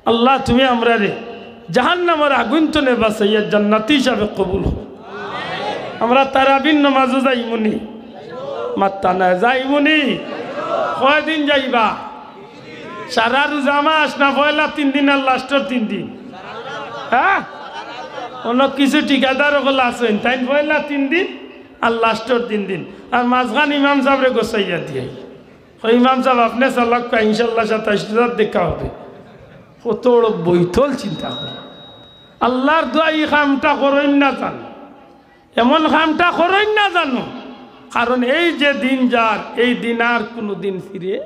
আল্লাহ, তুমি আমরারে জাহান্নামর আগুন তনে বাচাইয়া জান্নাতি হিসাবে কবুল করো। আমরা তারাবির নামাজো যাইমু নি? মাত্তা নাই, যাইমু নি? কয়দিন যাইবা? সারা রোজা মাস না পয়লা তিন দিন আর লাস্টর তিন দিন? হ্যাঁ, অন্য কিছু ঠিকাদার অকল আছইন, তাইন পয়লা তিন দিন আর লাস্টর তিন দিন, আর মাঝখান ইমাম সাবরে গোছাইয়া দিয়াই। কয়, "ইমাম সাব, আপনে চালাউক্কা, ইনশাআল্লাহ সাতাইশ রোজাত দেখা হবে।" কত বড় বৈতল চিন্তা করে। আল্লার দোহাই ই কামটা করইন না জানো, এমন কামটা করইন না জানো, কারণ এই যে দিন যার, এই দিন আর কুনুদিন ফিরে,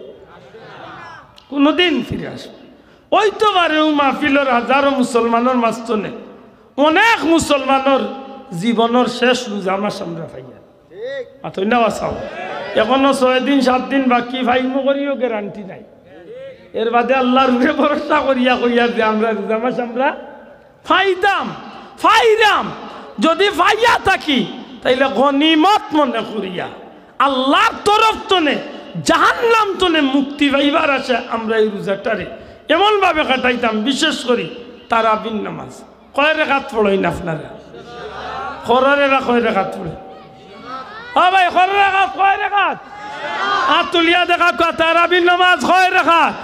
কুনুদিন ফিরে আসবে। অইতো পারে অউ মাহফিলর হাজারো মুসলমানর মাঝখানে অনেক মুসলমানর জীবনর শেষ রোজা মাস আমরা পাইয়ার। মাতইন না বা চাও? এখনো ছয় দিন, সাত দিন বাকি, পাইমু করিও গ্যারান্টি নাই। এর বাদে আল্লার উপরে ভরসা করিয়া কইয়ার যে আমরা রোজা মাস আমরা পাইতাম, পাইরাম। যদি পাইয়া থাকি, তাইলে গনিমত মনে করিয়া আল্লার তরফ তনে, জাহান্নাম তনে মুক্তি পাইবার আশায় আমরা এই রোজাটারে এমন ভাবে কাটাইতাম, বিশেষ করি তারাবির নামাজ। কয় রেকাত পড়ইন আপনারা? খররে বা কয় রেকাত পড়ইন? ও ভাই, খরর রেকাত কয় রেকাত? আত তুলিয়া দেখাউক্কা, তারাবির নমাজ কয় রেকাত?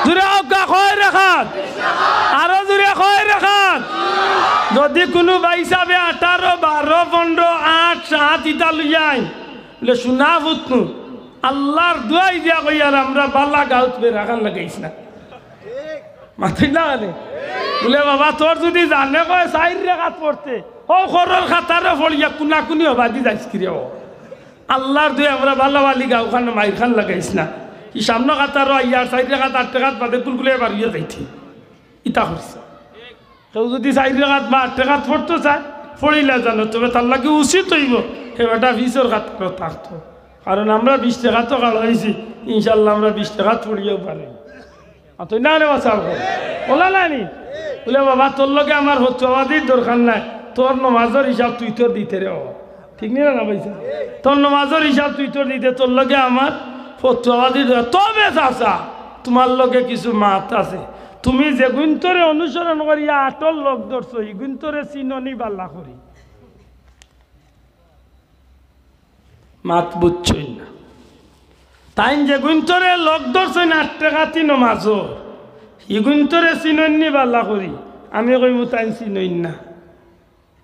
জুরে কউক্কা, কয় রেকাত? আরো জুরে কয় রেকাত? যুদি কুনু ভাইসাবে আঠারো, বারো, পনরো, আট, সাত ইতা লইয়া আইন, বুলে, "হুনা পুতনু, আল্লার দুয়াই দিয়া কইয়ার আমরা বালা গাউত বেড়াখান লাগাইছ না।" মাতইন না কেনে? বুলে, "বাবা, তোর যুদি জানে কয় চাইর রেকাত পড়তে, অউ খরর কাতারো পড়িয়া কুনাকুনি অবাদি যাইছ কিরে অ? আল্লার দুয়াই আমরা বালা বালি গাউখান মাইরখান লাগাইছ না।" ই সামনো কাতারো আইয়া আর চাইর রেকাত আট রেকাত বাদে গুলগুলে বারইয়া যাইতে। ইতা করছে। কেউ যুদি চাইর রেকাত বা আট রেকাত পড়তো চায়, পড়িলা জানো, তবে তার লাগি উচিত অইবো, হে বেটা পিছর কাতারো থাকতো। কারণ আমরা বিশ রেকাতো খাড়া অইছি, ইনশাআল্লাহ আমরা বিশ রেকাত পড়িয়াউ পারি। আর তুই না রে বাচ্চা, বলা নানি? বুলে, "বাবা, তোর লগে আমার ফতুয়াবাজির দরকার নাই, তোর নমাজর হিসাব তুই তোর দিতে রে বাবা।" ঠিক নি না, না ভাইসাব? তোর নমাজর হিসাব তুই তোর দিতে, তোর লগে আমার ফতুয়াবাজির দরকার। তবে চাচা, তুমার লগে কিছু মাত আছে। তুমি যেগুইন্তরে অনুসরণ করিয়া আটর লগ ধরছো, ইগুইন্তরে চিনো নি বালা করি? মাত বুঝছইন না। তাইন যেগুইন্তরে লগ ধরছইন আট রেকাতি নমাজর, ইগুইন্তরে চিনইন নি বালা করি? আমি কইমু তাইন চিনইন না।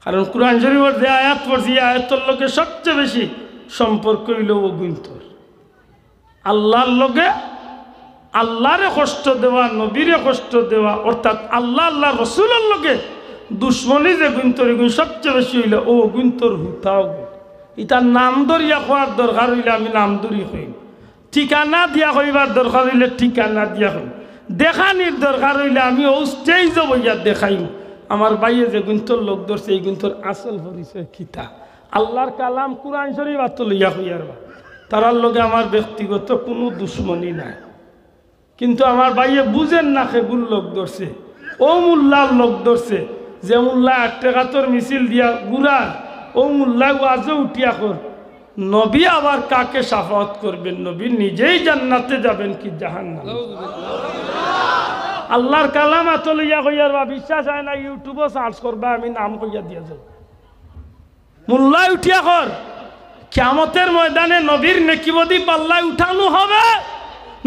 কারণ কুরআন শরিফর যে আয়াত পড়ছি, ই আয়াতর লগে সবচে বেশি সম্পর্ক অইলো অগুইন্তর। আল্লার লগে, আল্লারে কষ্ট দেওয়া, নবীরে কষ্ট দেওয়া, অর্থাৎ আল্লা, আল্লার রসুলর লগে দুশমনি যেগুইন্তর, ইগুইন সবচে বেশি অইলো অগুইন্তর হুতা অগুইন। ইতার নাম ধরিয়া কওয়ার দরকার অইলে আমি নাম ধরি কইমু, ঠিকানা দিয়া কইবার দরকার অইলে ঠিকানা দিয়া কইমু, দেখানির দরকার অইলে আমি অউ stage-ও বইয়া দেখাইমু। আমার ভাইয়ে যেগুইন্তর লগ ধরছে, ইগুইন্তর আসল পরিচয় কিতা? আল্লার কালাম কুরআন শরিফ আতো লইয়া কইয়ার বা, তারার লগে আমার ব্যক্তিগত কুনু দুশমনি নাই। কিন্তু আমার ভাইয়ে বুঝের না কেগুর লগ ধরছে। অউ মুল্লার লগ ধরছে, যে মুল্লায় আট রেকাতর মিছিল দিয়া ঘুরার, অউ মুল্লায় ওয়াজো উঠিয়া কর, "নবী আবার কাকে শাফাআত করবেন? নবী নিজেই জান্নাতে যাবেন কি জাহান্নামে?" আল্লার কালাম আতো লইয়া কইয়ার বা, বিশ্বাস অয় না, YouTube-ও search করবা, আমি নাম কইয়া দিয়া যাই। মুল্লায় উঠিয়া কর, কিয়ামতের ময়দানে নবীর নেকিবদি পাল্লায় উঠানো হবে।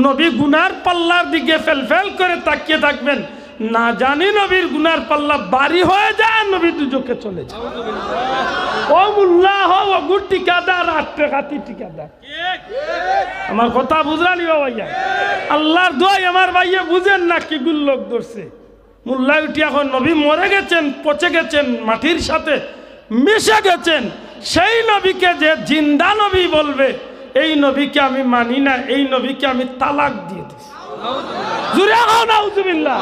নবী গুনার পাল্লার দিকে ফেলফেল করে তাকিয়ে থাকবেন। না জানি নবীর গুনার পাল্লা ভারী হয়ে যায়, নবী দুজখে চলে যায়। অউ মুল্লা অউ, অগুর ঠিকাদার, আট রেকাতি ঠিকাদার। আমার কথা বুঝরা নি বা ভাইয়া? আল্লার দুয়াই আমার ভাইয়ে বুঝের না কিগুর লগ ধরছে। মুল্লায় উঠিয়া কর, "নবী মরে গেছেন, পচে গেছেন, মাটির সাথে মিশে গেছেন, সেই নবীকে যে জিন্দা নবী বলবে, এই নবীকে আমি মানি না, এই নবীকে আমি তালাক দিয়া দিছি।" জুরে কও নাউজুবিল্লাহ।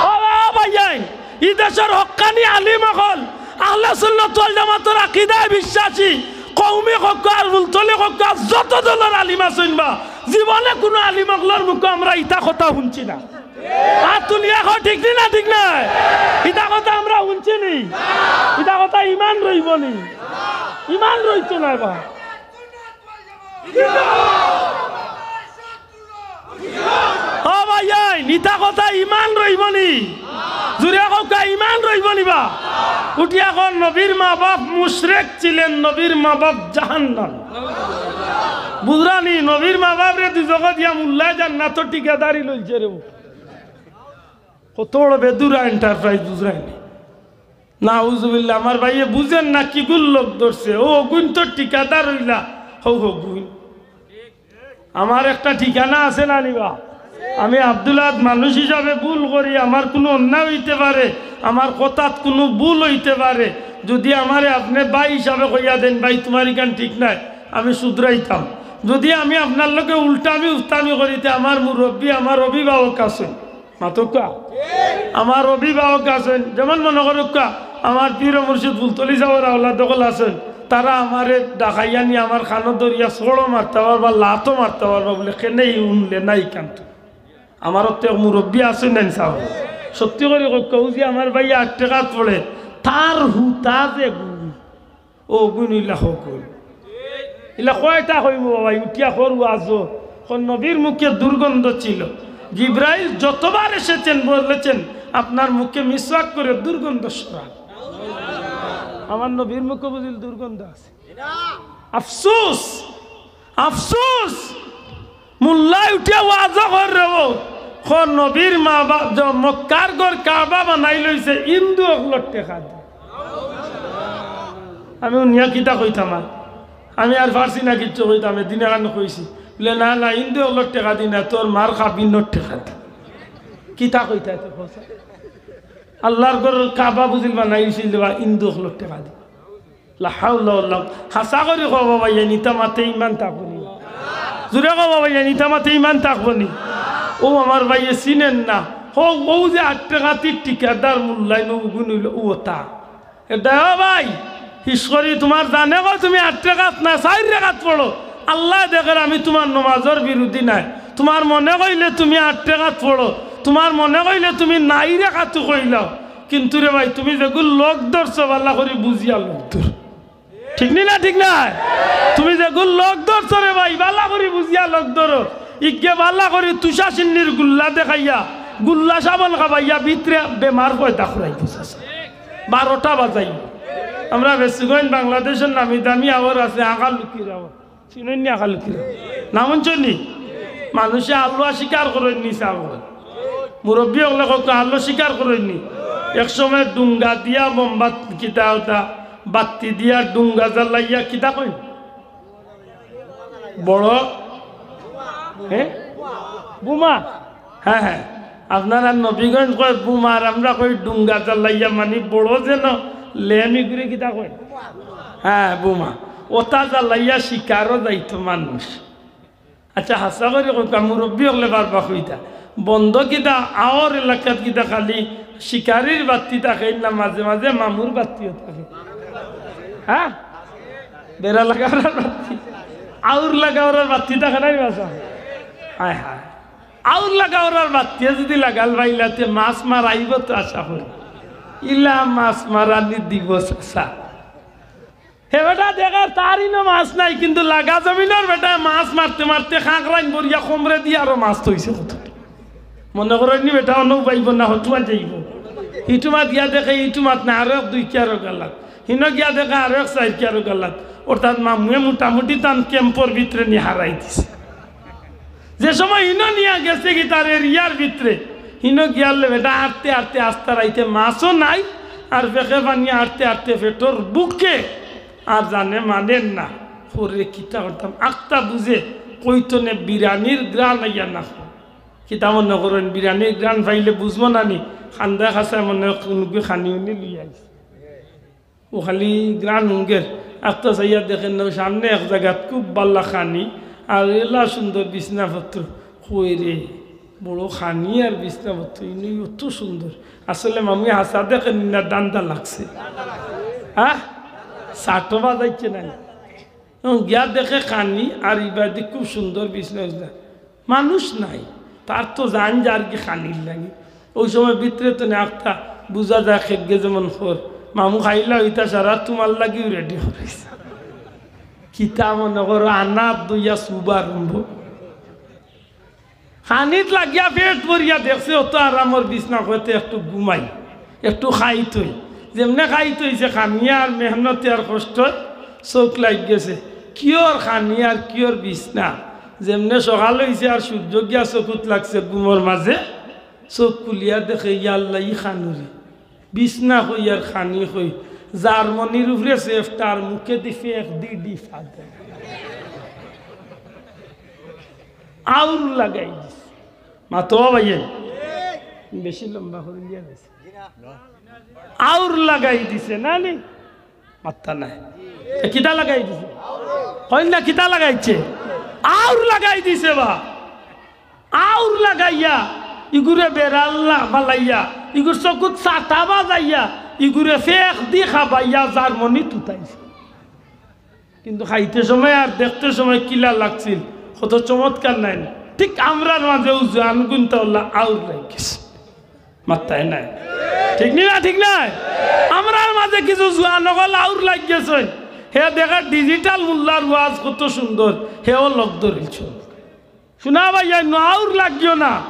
ও ভাইয়াইন, ই দেশর হক্কানি আলিম অকল, আহলে সুন্নাত ওয়াল জামাতর আকিদায় বিশ্বাসী, কওমি কউক্কা আর ফুলতলি কউক্কা, যত দলর আলিম আছইন বা, জীবনে কুনু আলিম অকলর মুখো আমরা ইতা কথা হুনছি না। আত তুলিয়া কও, ঠিক নি না, ঠিক নায়? ইতা কথা আমরা হুনছি নি? ইতা কথা ইমান রইবো নি? ইমান রইতো নায় বা। ও ভাইয়াইন, ইতা কথা ইমান রইবো নি? জুরে কউক্কা, ইমান রইবো নি বা? উঠিয়া কও, নবীর মা বাপ মুশরিক ছিলেন, নবীর মা বাপ জাহান্নাম। বুঝরা নি, নবীর মা বাপরে দুজখো দিয়া মুল্লায় জান্নাতর ঠিকাদারি লইছে রে। কত বড় বেদুরা enterprise, বুঝরা নি? নাউজুবিল্লাহ, আমার ভাইয়ে বুঝের না কিগুর লগ ধরছে। অউ অগুইন্তর ঠিকাদার অইলা, হউ অগুইন। আমার একটা ঠিকানা আছে না নি বা? আমি আব্দুল আহাদ মানুষ হিসাবে ভুল করি, আমার কুনু অন্যায় অইতে পারে, আমার কথাত কুনু ভুল অইতে পারে। যুদি আমারে আপনে ভাই হিসাবে কইয়া দেইন, "ভাই, তুমার ইখান ঠিক নায়", আমি শুধরাইতাম। যুদি আমি আপনার লগে উল্টামি উস্তামি করি, তে আমার মুরব্বি, আমার অভিভাবক আছইন, মাতউক্কা। আমার অভিভাবক আছইন, যেমন মনো করউক্কা, আমার পীর ও মুর্শিদ ফুলতলি ছাবর আওলাদ অকল আছইন, তারা আমারে ডাকাইয়া নি আমার কানো ধরিয়া চড়ও মারতা পারবা, লাতও মারতা পারবা, বুলে, "কেনে ই হুনলে না ইখান তো?" আমার অত এক মুরব্বি আছইন না নি ছাব? সত্যি করি কউক্কা, অউ যে আমার ভাইয়ে আট রেকাত পড়ে, তার হুতা যে গুণ। অগুইন অইলা হগুইন। ইলা কয়টা কইমু বাবা, উঠিয়া কর ওয়াজো। কর নবীর মুখে দুর্গন্ধ ছিল। জিব্রাইল যতবার এসেছেন বলেছেন, আপনার মুখে মিসওয়াক করে দুর্গন্ধ সরান। আমার নবীর মুখো বুঝিল দুর্গন্ধ আছে। আফসোস, আফসোস। মোল্লায় উঠিয়া ওয়াজও করের ও, কর নবীর মা বাপ যে মক্কার ঘর কাবা বানাইল অইছে হিন্দু অকলর টেকা দি। আমি হুনিয়া কিতা কইতাম আর, আমি আর পারছি না কিচ্ছু কইতাম, এদিন এখান কইছি। বুলে, "না, না, হিন্দু অকলর টেকা দি না, তোর মার কাবিনর টেকা দি।" কিতা কইতা এত কথা? আল্লার ঘর কাবা বুঝিল বানাইছিল বা হিন্দু অকলর টেকা দি। লা হাওলা ওয়ালা, হাছা করি কও বাবা, ইয়া নিতা মাতে ইমান থাকবো নি? জুরে কও বাবা, ইয়া নিতা মাতে ইমান থাকবো নি? ও আমার ভাইয়ে চিনইন না। হো, ও যে আট টেকাতির ঠিকাদার মোল্লায় নু গুণ অইল, ও তা। এ দেও ভাই, হিস করি তুমার জানে কয় তুমি আট রেকাত না, চাইর রেকাত পড়ো। আল্লায় দেখের আমি তুমার নমাজর বিরুধী নায়। তুমার মনে কইলে তুমি আট রেকাত পড়ো, তুমার মনে কইলে তুমি নাই রেকাতু কইলাও। কিন্তু রে ভাই, তুমি যেগুর লগ ধরছো, ভালা করি বুঝিয়া লগ ধরো। ঠিক নি না? ঠিক নায়? তুমি যেগুর লগ ধরছো রে ভাই, ভালা করি বুঝিয়া লগ ধরো। ইগে ভালা করি তুষার সিন্নির গুল্লা দেখাইয়া, গুল্লা সাবান খাবাইয়া, ভিতরে বেমার পয়দা করাই বুঝাছে। বারোটা বাজাইবো। আমরা বেশিগণ বাংলাদেশর নামি দামি আওয়ার আছে, আঁকালুকির আওয়ার। চিনইন নি আঁকালুকির আওয়ার? নাম হুনছইন নি? মানুষে আল্লা স্বীকার করইন নি, চাও। মুরব্বি অকলে কউক্কা, আল্লা স্বীকার করইন নি। এক সময় ডুঙ্গা দিয়া মোমবাত-, কিতা ওটা, বাত্তি দিয়া ডুঙ্গা জ্বালাইয়া কিতা কইন? বড়, হ্যাঁ? বোমা। হ্যাঁ, হ্যাঁ। আপনারা নবীগঞ্জ কয় বোমা, আর আমরা কই ডুঙ্গা জ্বালাইয়া, মানি বড় যেন লেম ইগুরে কিতা কয়? হ্যাঁ, বোমা। ওটা জ্বালাইয়া শিকারও যাইতো মানুষ। আচ্ছা, হাছা করি কউক্কা, মুরব্বি অকলে বারবার কইতা। বন্দ কিতা, আওর এলাকাত কিতা খালি শিকারির বাত্তি থাকে না, মাঝে মাঝে মামুর বাত্তিও থাকে। হ্যাঁ? বেড়া লাগাওরার বাত্তি, আউর লাগাওরার বাত্তি থাকে না নি বাসা? হায় হায়, আউর লাগাওরার বাত্তিয়ে যদি লাগাল পাইলা তে মাছ মারাইবো তো আশা করি। ইলা মাছ মারানি দিবো চাচা। হে বেটা দেখের তার ইনো মাছ নাই, কিন্তু লাগা জমিনর বেটায় মাছ মারতে মারতে খাঁকরাইন ভরিয়া কোমরে দিয়া আরো মাছ থইছে কত। মনে করইন নি বেটা অনো উবাইবো না, হটুয়া যাইবো। হিটুমাত গিয়া দেখে, হিটুমাত না, আরো এক দুই কিয়ারো গালাত। হিনো গিয়া দেখে আরো এক চাইর কিয়ারো গালাত। অর্থাৎ মামুয়ে মোটামুটি তান ক্যাম্পর ভিতরে নি হারাই দিছে। যে সময় হিনো নিয়া গেছে কি তার এরিয়ার ভিতরে, হিনো গিয়ালে বেটা আটতে আটতে আস্তা রাইতে মাছও নাই, আর ফেকে পানি আটতে আটতে পেটর ভুকে, আর জানে মানের না। করি কিতা করতাম, আখতা বুঝে কইতো নে বিরানির ঘ্রাণ আইয়া না। কিতা মনে করইন, বিরানির ঘ্রাণ পাইলে বুঝবো না নি? খান্দা খাসা মনে হয় কুনুগি খানি উনি লইয়া আইছে। ও খালি ঘ্রাণ হুনগের, আখতা চাইয়া দেখের না, সামনে এক জাগাত খুব বালা খানি, আর এলা সুন্দর বিছনাপত্র। কই রে, বড় খানি আর বিছনাপত্র, ইনো অত সুন্দর। আসলে মামুয়ে হাছা দেখের নি না, ধান্দা লাগছে। হ্যাঁ, চাটো বাজাইছে না। এবং গিয়া দেখে খানি আর ইবাদি খুব সুন্দর বিছনা উছনা। মানুষ নাই, তার তো জান যার কি খানির লাগি। ওই সময় ভিতরে তো না একটা বুঝা যায়, খেগে যেমন খর। মামু খাইলা ওইটা সারা তোমার লাগিও রেডি করিস। কিতা মনে করো, আনাত দইয়া সুবা আরম্ভ। খানিত লাগিয়া পেট ভরিয়া দেখছে, অত আরামর বিছনা, কইতে একটু ঘুমাই, একটু খাইতই। যেমনে খাইতইছে, খানিয়ার মেহনতে আর কষ্ট চোখ লাগি গেছে। কিয়র খানি আর কিয়র বিছনা? যেমনে সকাল অইছে আর সূর্য গিয়া চকুত লাগছে ঘুমর মাঝে, চোখ খুলিয়া দেখে, ইয়া আল্লাহ, ই খানুরে। বিছনা কই আর খানি কই, জার্মানির উপরে সেফটার মুখে দি ফেক দি দি ফাদে। আউর লাগাই দিছে। মাতো ভাইয়ে, বেশি লম্বা করি দিয়া গেছে। আউর লাগাই দিছে না নি? মাত্তা নাই। এ কিতা লাগাই দিছে? কইন না কিতা লাগাইছে? আউর লাগাই দিছে বা। আউর লাগাইয়া, ইগুরে বেড়াল্লা বালাইয়া, ইগুর চকুত চাটা বাজাইয়া, ইগুরে ফেক দি খাবাইয়া জার্মানি তুতাইছে। কিন্তু খাইতে সময় আর দেখতে সময় কিলা লাগছিল, কত চমৎকার নাই না? ঠিক আমরার মাঝে ও জোয়ান গুনতা উল্লা আউর লাগিছে। মাত্তায় নাই। ঠিক নি না? ঠিক নাই? আমরার মাঝে কিছু জোয়ান অকল আউর লাগিছে। হে দেখা ডিজিটাল মোল্লার ওয়াজ কত সুন্দর, হেও লগ ধরিলছে। শুনা ভাই, এই আউর লাগিও না,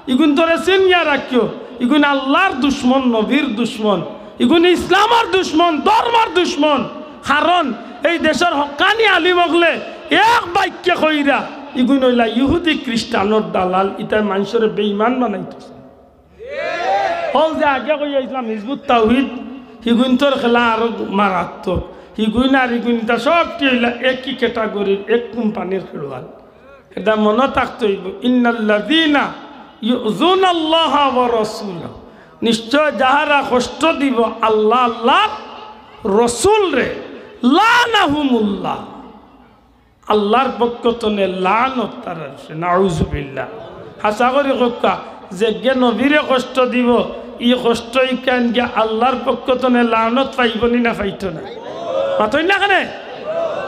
ইগুন তোরে চিনিয়া রাখিও। ইগুন আল্লার দুশমন, নবীর দুশমন, ইগুন ইসলামর দুশমন, ধর্মর দুশমন। কারণ এই দেশর হক্কানি আলিম অকলে এক বাক্যে কইরা, ইগুন অইলা ইহুদি খ্রিস্টানর দালাল, ইতায় মানষরে বেঈমান বানাইতেছে। অউ যে আগে কইয়া ইসলাম হিজবুত তাওহীদ, হিগুইনতর খেলা আরো মারাত্মক। হিগুইন আর ইগুইন ইতা সবটি অইলা একই ক্যাটাগরির, এক কোম্পানির খেলোয়াড়। এটা মনো থাকতে অইবো, ইন্নাল্লাযীনা ইউযুনাল্লাহা ওয়া রাসূলাহু, নিশ্চয় যাহারা কষ্ট দিবো আল্লাহ, আল্লাহর রসুলরে, লানাহুমুল্লাহ, আল্লাহর পক্ষ তনে লানত তারার উপরে, নাউজুবিল্লাহ। হাছা করি কউক্কা, যেগিয়ে নবীরে কষ্ট দিবো, ই কষ্ট ইখান গিয়া আল্লাহর পক্ষ তনে লানত পাইবো নি না পাইতো না? মাতইন না কেনে?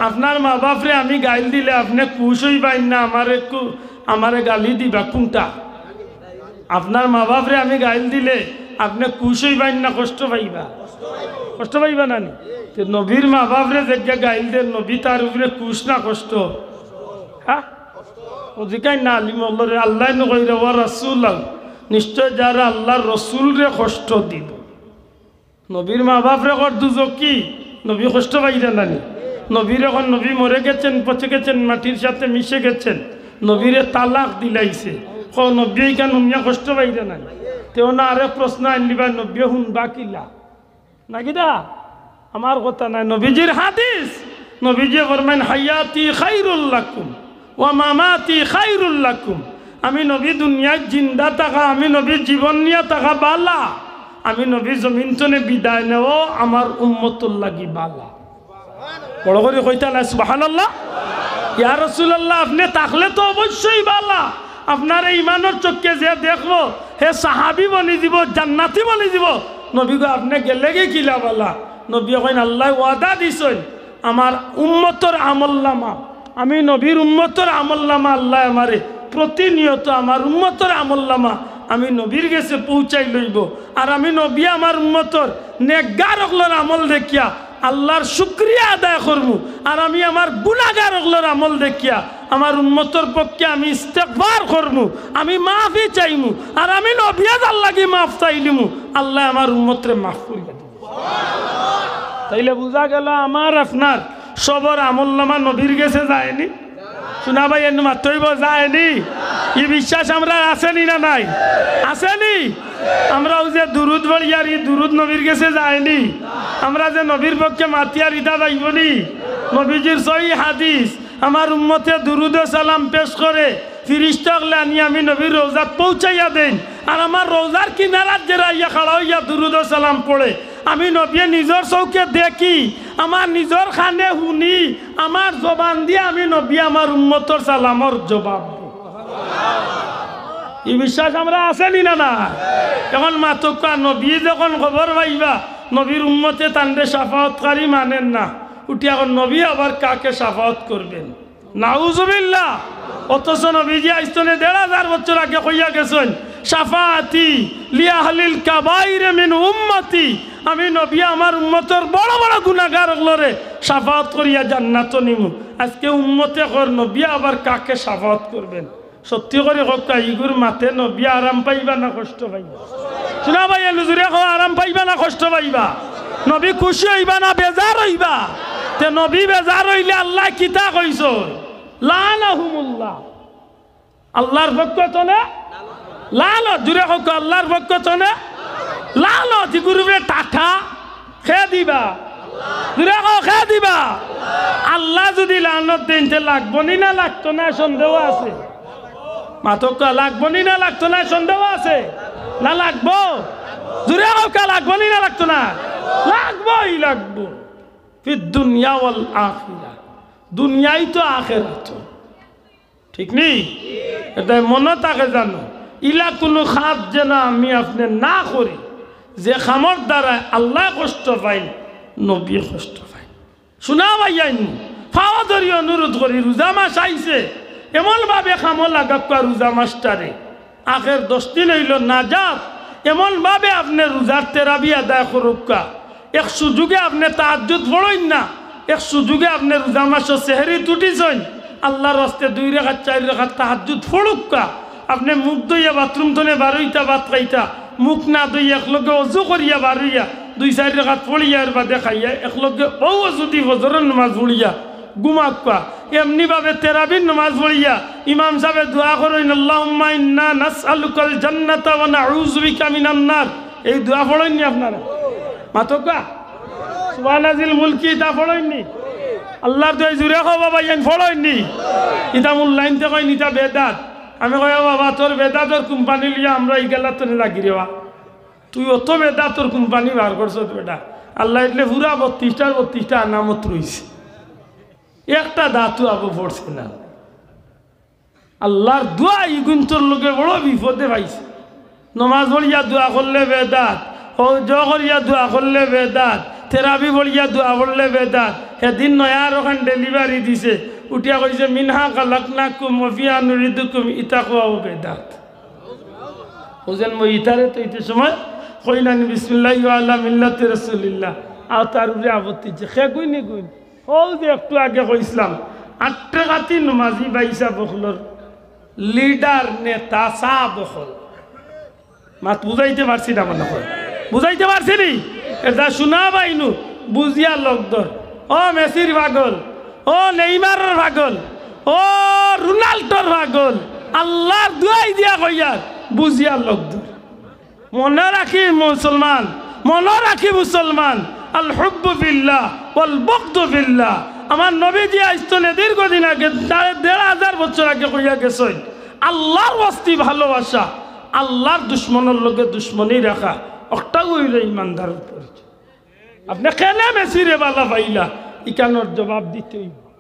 আপনার মা বাপরে আমি গাইল দিলে আপনে খুশ অইবাইন না, আমারে কু-, আমারে গালি দিবা কুনটা? আপনার মা বাপরে আমি গাইল দিলে আপনে খুশ অইবাইন না কষ্ট পাইবা? কষ্ট পাইবা না নি? তে নবীর মা বাপরে যেগিয়ে গাইল দের, নবী তার উপরে খুশ না কষ্ট? হ্যাঁ? অউ জিকাইন না আলিম অকলরে, আল্লায় নু কইরা, "ওয়া রাসূলাহু", নিশ্চয় যারা আল্লাহর রসুলরে কষ্ট দিবো। নবীর মা বাপরে কর দুজকি, নবী কষ্ট পাইরা না নি? নবীর অখন নবী মরে গেছেন, পচে গেছেন, মাটির সাথে মিশে গেছেন, নবীরে তালাক দিলাইছে। কও নবী ইখান হুনিয়া কষ্ট পাইরা না নি? তে অনো আরেক প্রশ্ন আইন দিবা, নবী হুনবা কিলা? নাকি দা? আমার কথা নায়, নবীজির হাদিস। নবীজি ফরমাইন, "হায়াতি খায়রুল লাকুম ওয়া মামাতি খায়রুল লাকুম।" আমি নবী দুনিয়াত জিন্দা থাকা, আমি নবী জীবন নিয়া থাকা বালা, আমি নবী জমিন তনে বিদায় নেওয়া আমার উম্মতর লাগি বালা। বড় করি কইতা না সুবহানাল্লাহ? ইয়া রাসূলুল্লাহ, আপনে থাকলে তো অবশ্যই বালা। আপনারে ইমানর চক্ষে যে দেখবো, হে সাহাবী বনি যিবো, জান্নাতি বনি যিবো। নবী গো, আপনে গেলেগি কিলা বালা? নবীয়ে কইন, আল্লায় ওয়াদা দিছইন, আমার উম্মতর আমলনামা, আমি নবীর উম্মতর আমলনামা আল্লায় আমারে প্রতিনিয়ত আমার উম্মতর আমলনামা আমি নবীর গেছে পৌঁছাই লইবো। আর আমি নবী আমার উম্মতর নেকগার অকলর আমল দেখিয়া আল্লাহর শুকরিয়া আদায় করমু। আর আমি আমার গুনাগার অকলর আমল দেখিয়া আমার উম্মতর পক্ষে আমি ইস্তেগফার করমু, আমি মাফি চাইমু। আর আমি নবীয়ে যার লাগি মাফ চাইলিমু, আল্লায় আমার উম্মতরে মাফ করিয়া দিবো। তাইলে বুঝা গেল, আমার আপনার সবর আমলনামা নবীর গেছে যায়নি? শুনা ভাই, এমনি মাততে অইবো, যায়নি? ই বিশ্বাস আমরার আছেনি না নাই? আছেনি? আমরা অউ যে দুরুদ পড়িয়ার, ই দুরুদ নবীর গেছে যায়নি? আমরা যে নবীর পক্ষে মাতিয়ার, ইতা যাইবনি? নবীজির সহি হাদিস, আমার উম্মতে দুরুদ ও সালাম পেশ করে, ফিরিস্তা অকলে আনি আমি নবীর রওজাত পৌঁছাইয়া দেইন। আর আমার রওজার কিনারাত যেরা আইয়া খাড়া অইয়া দুরুদ ও সালাম পড়ে, আমি নবীয়ে নিজর চউখে দেখি, আমার নিজর কানে হুনি, আমার জবান দিয়া আমি নবীয়ে আমার উম্মতর সালামর জবাব দেই। ই বিশ্বাস আমরার আছেনি না নাই? অখন মাতউক্কা, নবী যখন খবর পাইবা নবীর উম্মতে তানরে শাফাআতকারী মানইন না, উঠিয়া কইন নবী আবার কাকে শাফাআত করবেন? নাউজুবিল্লাহ। অথচ নবীজি আইজ তনে দেড় হাজার বছর আগে কইয়া গেছইন, "শাফাআতি লি আহলিল কাবাইর মিন উম্মতি।" আমি নবী আমার উম্মতর বড় বড় গুনাগার অকলরে শাফাআত করিয়া জান্নাতো নিমু। আজকে উম্মতে কর, নবী আবার কাকে শাফাআত করবেন? সত্যি করি কউক্কা, ইগুর মাতে নবী আরাম পাইবা না কষ্ট পাইবা? শুনা ভাই, এ হুজুরে কও, আরাম পাইবা না কষ্ট পাইবা? নবী খুশি অইবা না বেজার অইবা? তে নবী বেজার অইলে আল্লায় কিতা কইছইন? লানাহুমুল্লাহ। আল্লাহর পক্ষ তনে লানত, জুরে কউক্কা, আল্লাহর পক্ষ তনে লানত। ইগুর উপরে টাটা কে দিবা? জুরে কও, কে দিবা? আল্লায় যুদি লানত দেইন, তে লাগবো নি না লাগতো না, সন্দেহ আছে? মাতউক্কা, লাগবো নি না লাগতো না, সন্দেহ আছে? না লাগবো? জুরে কউক্কা, লাগবো নি না লাগতো না? লাগবোই লাগবো। ফিদ দুনিয়া ওয়াল আখিরা, দুনিয়ায় তো আখেরাত। ঠিক নি? এটাই মনো থাকে জানো, ইলা কুনু কাজ যেন আমি আপনে না করি, যে কামর দ্বারায় আল্লায় কষ্ট পাইন, নবীয়ে কষ্ট পাইন। শুনা ভাইয়াইন, পাও ধরি অনুরোধ করি, রোজা মাস আইছে, এমন ভাবে কামো লাগাউক্কা রোজা মাসটারে। আখের দশ দিন অইলো নাজাত, এমন ভাবে আপনে রোজার তেরাবি আদায় করউক্কা। এক সুযোগে আপনে তাহাজ্জুদ পড়ইন না, এক সুযোগে আপনে রোজা মাসো সেহেরিত উঠিছইন, আল্লাহর ওয়াস্তে দুই রেকাত, চাইর রেকাত তাহাজ্জুদ পড়উক্কা। আপনে মুখ ধইয়া বাথরুম তনে বারইতা, ভাত খাইতা, মুখ না ধুইয়া একলগে অজু করিয়া বারইয়া দুই চাইর রাকাত পড়িয়া এর বাদে খাইয়া একলগে অউ অজুদি ফজরর নামাজ পড়িয়া ঘুমাউক্কা। এমনি ভাবে তেরাবির নামাজ পড়িয়া ইমাম সাবে দোয়া করইন, "আল্লাহুম্মা ইন্না নাসআলুকাল জান্নাতা ওয়া নাউযু বিকা মিনান নার।" এই দোয়া পড়ইন নি আপনারা? মাতউক্কা। সুবহানা জিল মুলকি ইতা পড়ইন নি? আল্লার দোয়াই জুরে কও বাবা, ইয়ান পড়ইন নি? ইতা মূল্যায়ন তে কইন, ইতা বেদাত। আমি কই, "ও বাবা, তোর বেদাতর কোম্পানি লইয়া আমরা ইগালা তনে লাগি রে বা। তুই অত বেদাতর কোম্পানি বার করছস বেটা।" আল্লায় ইতলে পুরা বত্রিশটার বত্রিশটা আনামত রইছে, একটা দাতু আবো পড়ছে না। আল্লার দোয়া ইগুইন্তর লগে বড় বিপদে পাইছে। নমাজ পড়িয়া দোয়া করলে বেদাত, অজু করিয়া দোয়া করলে বেদাত, তেরাবি পড়িয়া দোয়া করলে বেদাত। হেদিন নয়া আরোখান ডেলিভারি দিছে, উঠিয়া কইছে, "মিনহা খালাকনাকুম ওয়া ফিহা নুইদুকুম", ইতা কওয়াও বেদাত। বুঝেন, মই ইতারে তো ইতে সময় কইলানি, "বিসমিল্লাহি ওয়া আলা মিল্লাতি রাসূলিল্লাহ", আর তার উপরে আপত্তি যে, "খে গুইনি গুইন।" অউ যে একটু আগে কইছলাম, আট রেকাতি নমাজি ভাইসাব অকলর লিডার, নেতা, সাব অকল। মাত বুঝাইতে পারছি না মনে হয়? বুঝাইতে পারছি নি? এটা শুনা বাইনু, বুঝিয়া লগ ধর। ও মেসির পাগল, ও নেইমারর পাগল, ও রোনাল্ডোর পাগল, আল্লার দোয়াই দিয়া কইয়ার, বুঝিয়া লগ ধর। মনো রাখি মুসলমান, মনো রাখি মুসলমান, আল হুব্বু ফিল্লাহ ওয়াল বুগদু ফিল্লাহ। আমার নবীজি আইজ তনে দীর্ঘদিন আগে, দেড় হাজার বছর আগে কইয়া গেছইন, আল্লার ওয়াস্তে ভালোবাসা, আল্লার দুশমনর লগে দুশমনি রাখা, অটাউ অইলো ইমানদারর পরিচয়। আপনে কেনে মেসিরে বালা পাইলা, ইখানর জবাব দিতে অইবো।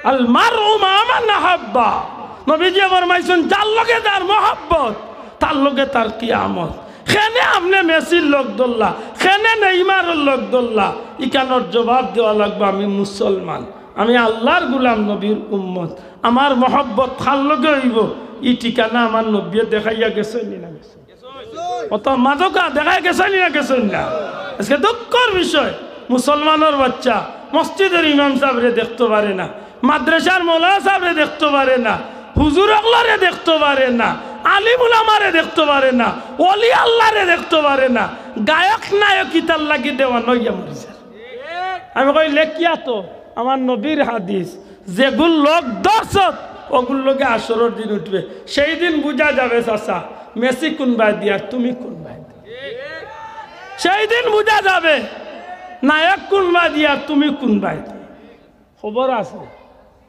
আল মারউ মা মান আহাব্বা। নবীজি ফরমাইছইন, যার লগে যার মহব্বত, তার লগে তার কিয়ামত। কেনে আপনে মেসির লগ ধরলা, কেনে নেইমারর লগ ধরলা, ইখানর জবাব দেওয়া লাগবো। আমি মুসলমান, আমি আল্লার গুলাম, নবীর উম্মত। আমার মহব্বত কার লগে অইবো, ই ঠিকানা আমার নবীয়ে দেখাইয়া গেছইন নি না গেছইন? অত মাতউক্কা, দেখাইয়া গেছইন নি না গেছইন না? আজকে দুঃখর বিষয়, মুসলমানর বাচ্চা মসজিদর ইমাম সাবরে দেখতো পারে না, মাদ্রাসার মৌলানা সাবরে দেখতো পারে না, হুজুর অকলরে দেখতো পারে না, আলিম উলামারে দেখতো পারে না, ওলি আল্লারে দেখতো পারে না, গায়ক নায়ক ইতার লাগি দেওয়ানা অইয়া মরি যায়। আমি কই, লেখিয়া তো আমার নবীর হাদিস, যেগুর লগ ধরছত, ওগুর লগে হাশরর দিন উঠবে। সেই দিন বুঝা যাবে, চাচা, মেসি কুনবায়দি আর তুমি কুনবায়দি। সেই দিন বুঝা যাবে, নায়ক কুনবায়দি আর তুমি কুনবায়দি। খবর আছে।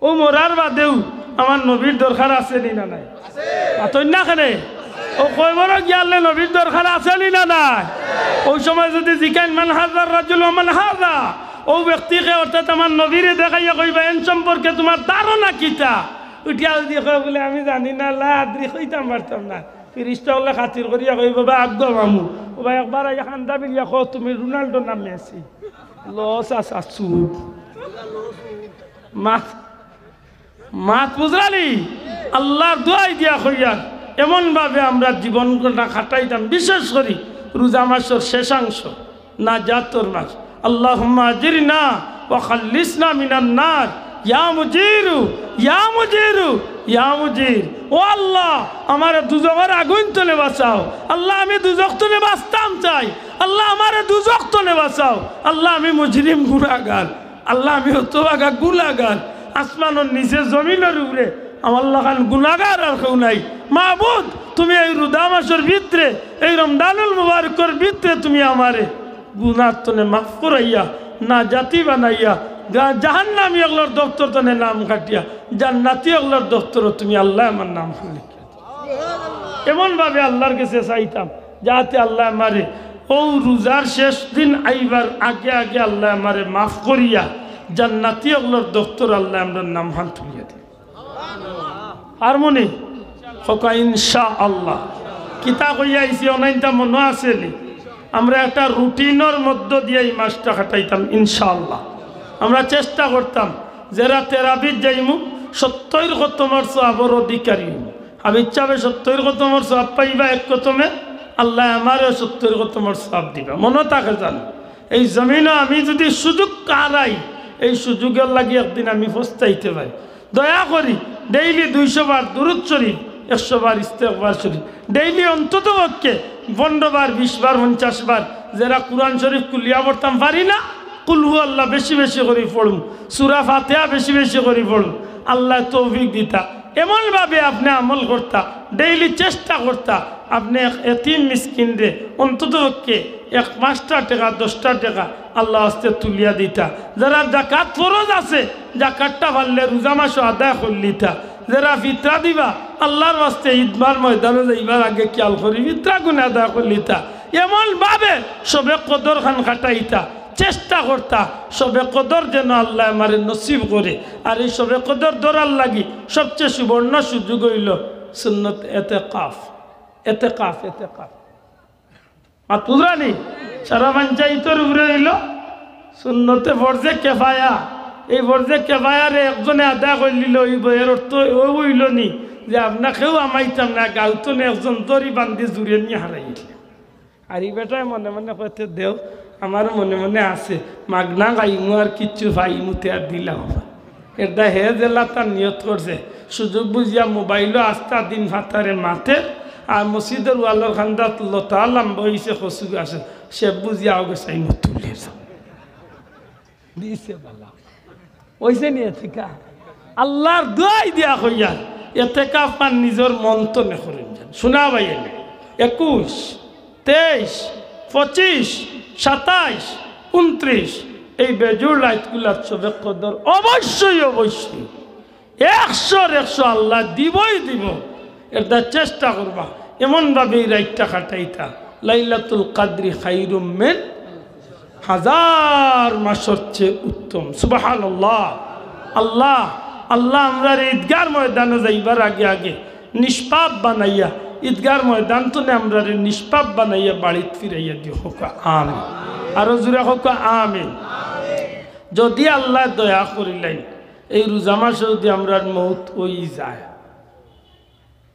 অউ মরার বাদেউ আমার নবীর দরকার আছে নি না নাই? মাতইন না কেনে? অউ কবরো গিয়ালে নবীর দরকার আছে নি না নাই? অউ সময় যুদি জিকাইন, "মান হাযার রাজুল ওয়া মান হাযা?" অউ ব্যক্তি কে, অর্থাৎ আমার নবীরে দেখাইয়া কইবা, "এন সম্পর্কে তুমার ধারণা কিতা?" উঠিয়া যুদি কয় বুলে, "আমি জানি না, লা আদরি, কইতাম পারতাম না।" ফিরিস্তা অকলে খাতির করিয়া কইবা, "বা আগুয়া মামু, ও ভাই, একবার আইয়া কান্দা বিলিয়া কও, তুমি রোনাল্ডো না মেসি?" লস আছা চুপ। মাত, মাত বুঝরানি? আল্লার দোয়াই দিয়া কইয়ার, এমন ভাবে আমরা জীবনটা কাটাইতাম, বিশেষ করি রোজা মাসর শেষাংশ, নাজাতর মাস। আল্লাহুম্মা আজিরনা ওয়া খাল্লিসনা মিনান নার। ইয়া মুজিরু, ইয়া মুজিরু, ইয়া মুজির। ও আল্লাহ, আমারে দুজখর আগুইন তনে বাঁচাও। আল্লাহ, আমি দুজখ তনে বাঁচতাম চাই। আল্লাহ, আমারে দুজখ তনে বাঁচাও। আল্লাহ, আমি মুজরিম, গুনাগার। আল্লাহ, আমি হতভাগা গুনাগার, আসমানর নিচে, জমিনর উপরে আমার লাখান গুনাগার আর কেউ নাই। মাবুদ, তুমি এই রোজা মাসর ভিতরে, এই রমজানুল মুবারকর ভিতরে তুমি আমারে গুনার তনে মাফ করাইয়া, নাজাতি বানাইয়া, গা-, জাহান্নামী অকলর দপ্তর তনে নাম কাটিয়া, জান্নাতি অকলর দপ্তরো তুমি আল্লাহ আমার নাম খান লিখিয়া দিও। এমন ভাবে আল্লার গেছে চাইতাম, যাতে আল্লায় আমারে অউ রোজার শেষ দিন আইবার আগে আগে আল্লায় আমারে মাফ করিয়া জান্নাতি অকলর দপ্তরো আল্লায় আমরার নাম খান তুলিয়া দেইন। পারমু নি? কউক্কা ইনশাআল্লাহ। কিতা কইয়া আইছি অনাইনতা মনো আছে নি? আমরা একটা রুটিনর মধ্য দিয়া ই মাসটা কাটাইতাম ইনশাআল্লাহ। আমরা চেষ্টা করতাম, যেরা তেরাবিত যাইমু, সত্তইর খতমর সওয়াবর অধিকারী অইমু। হাফিজ সাবে সত্তইর খতমর সওয়াব পাইবা এক খতমে, আল্লায় আমারেও সত্তইর খতমর সওয়াব দিবা। মনো থাকে জানো, এই জমিনো আমি যুদি সুযোগ হারাই, এই সুযোগর লাগি একদিন আমি পস্তাইতে পারি। দয়া করি ডেইলি দুইশো বার দুরুদ শরিফ, একশো বার ইস্তেগফার শরিফ, ডেইলি অন্তত পক্ষে পনেরো বার, বিশ বার, পঞ্চাশ বার, যেরা কুরআন শরীফ কুলিয়া পড়তাম পারি না, কুলহু আল্লাহ বেশি বেশি করি পড়ুম, সূরা ফাতিহা বেশি বেশি করি পড়ুম। আল্লায় তৌফিক দিতা, এমন ভাবে আপনে আমল করতা, ডেইলি চেষ্টা করতা, আপনে এক এতিম মিসকিনরে অন্তত পক্ষে এক পাঁচটা টেকা, দশটা টেকা আল্লার ওয়াস্তে তুলিয়া দিতা। যেরার জাকাত ফরজ আছে, জাকাতটা পারলে রোজা মাসো আদায় করিলিতা। যেরা ফিতরা দিবা, আল্লার ওয়াস্তে ইদগার ময়দানো যাইবার আগে খিয়াল করি ফিতরা গুনে আদায় করিলিতা। এমন ভাবে শবে কদর খান কাটাইতা, চেষ্টা করতা শবে কদর যেন আল্লায় আমারে নসিব করে। আর এই শবে কদর ধরার লাগি সবচেয়ে সুবর্ণ সুযোগ অইলো সুন্নত এতেকাফ। এতেকাফ, এতেকাফ। আর বুঝরানি, সারা পঞ্চায়েতর উপরে অইলো সুন্নতে ফরজে কেফায়া। এই ফরজে কেফায়ারে একজনে আদায় করিলিলো, অউ বইয়ের অর্থ অউ অইলো নি যে আপনাকেও আমাইতাম না, গাউতনে একজন দড়ি বান্ধি জুড়ে নিয়া হারাইলে। আর ই বেটায় মনে মনে কইতে দেও, আমার মনে মনে আছে, মাগনা খাইমু আর কিচ্ছু পাইমু তে আর দিলাম। এরদায় হে যেলা তার নিয়ত করছে, সুযোগ বুঝিয়া মোবাইলো আস্তা দিন ফাতারে মাতের, আর মসজিদর ওয়ালর কান্দাত লতা লাম্বা অইছে কচু গাছে, সে বুঝিয়া অউ গেছে আইমু তুলে যাও। দিছে বালা। অইছে নি এতেকাফ? আল্লার দোয়াই দিয়া কইয়ার, এতেকাফ আর নিজর মন তনে করিন যান। শুনা ভাই এনে, একুশ, তেইশ, পঁচিশ, সাতাইশ, ঊনত্রিশ, এই বেজুড় রাইতগুলাত শবে কদর অবশ্যই, অবশ্যই একশোর একশো আল্লায় দিবই দিব। এরদায় চেষ্টা করবা এমন ভাবে এই রাইতটা কাটাইতা। লাইলাতুল কাদরি খাইরুম মিন হাজার মাসর চেয়ে উত্তম। সুবহানাল্লাহ। আল্লাহ, আল্লাহ, আমরারে ইদগার ময়দানো যাইবার আগে আগে নিষ্পাপ বানাইয়া, ইদগার ময়দান তনে আমরারে নিষ্পাপ বানাইয়া বাড়িত ফিরাইয়া দিও। কউক্কা আমিন। আরো জুরে কউক্কা আমিন। যদি আল্লায় দয়া করিলাইন, এই রোজা মাসো যদি আমরার মউত অই যায়,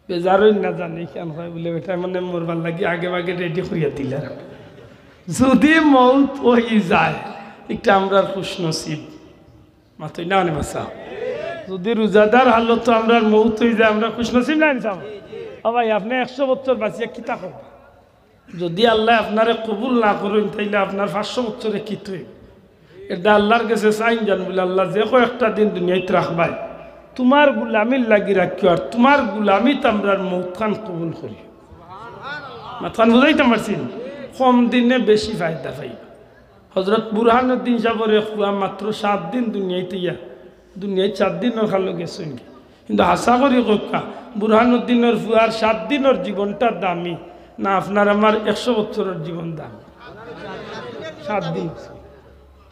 বেজার অইন না জানি কেন কয় বুলে, বেটায় মানে মরবার লাগি আগে ভাগে রেডি করিয়া দিলা। যদি মউত অই যায়, ইটা আমরার খুশনসিব। মাতইন না অনে বাসা। যদি রোজাদার হালতো আমরার মউত অই যায়, আমরা খুশনসিব না ইনসান? ও ভাই, আপনে একশো বছর বাঁচিয়া কিতা করবা? যদি আল্লায় আপনারে কবুল না করইন, তাইলে আপনার পাঁচশো বছরে কিতা অইবো? এরদায় আল্লার গেছে চাইন যান বুলে, আল্লাহ, যে কয়েকটা দিন দুনিয়াত রাখবায়, তুমার গুলামির লাগি রাখিও, আর তুমার গুলামিত আমরার মউতখান কবুল করিও। মাতখান বুঝাইতাম পারছি নি? কম দিনে বেশি ফায়দা পাইবা। হজরত বুরহানুদ্দিন সাবর এক ফুয়া মাত্র সাত দিন দুনিয়াত আইয়া, দুনিয়াত সাত দিনর কালো গেছইন গি। কিন্তু হাছা করি কউক্কা, বুরহানুদ্দিনর ফুয়ার সাত দিনর জীবনটা দামি না আপনার আমার একশো বছরর জীবন দামি? সাত দিন,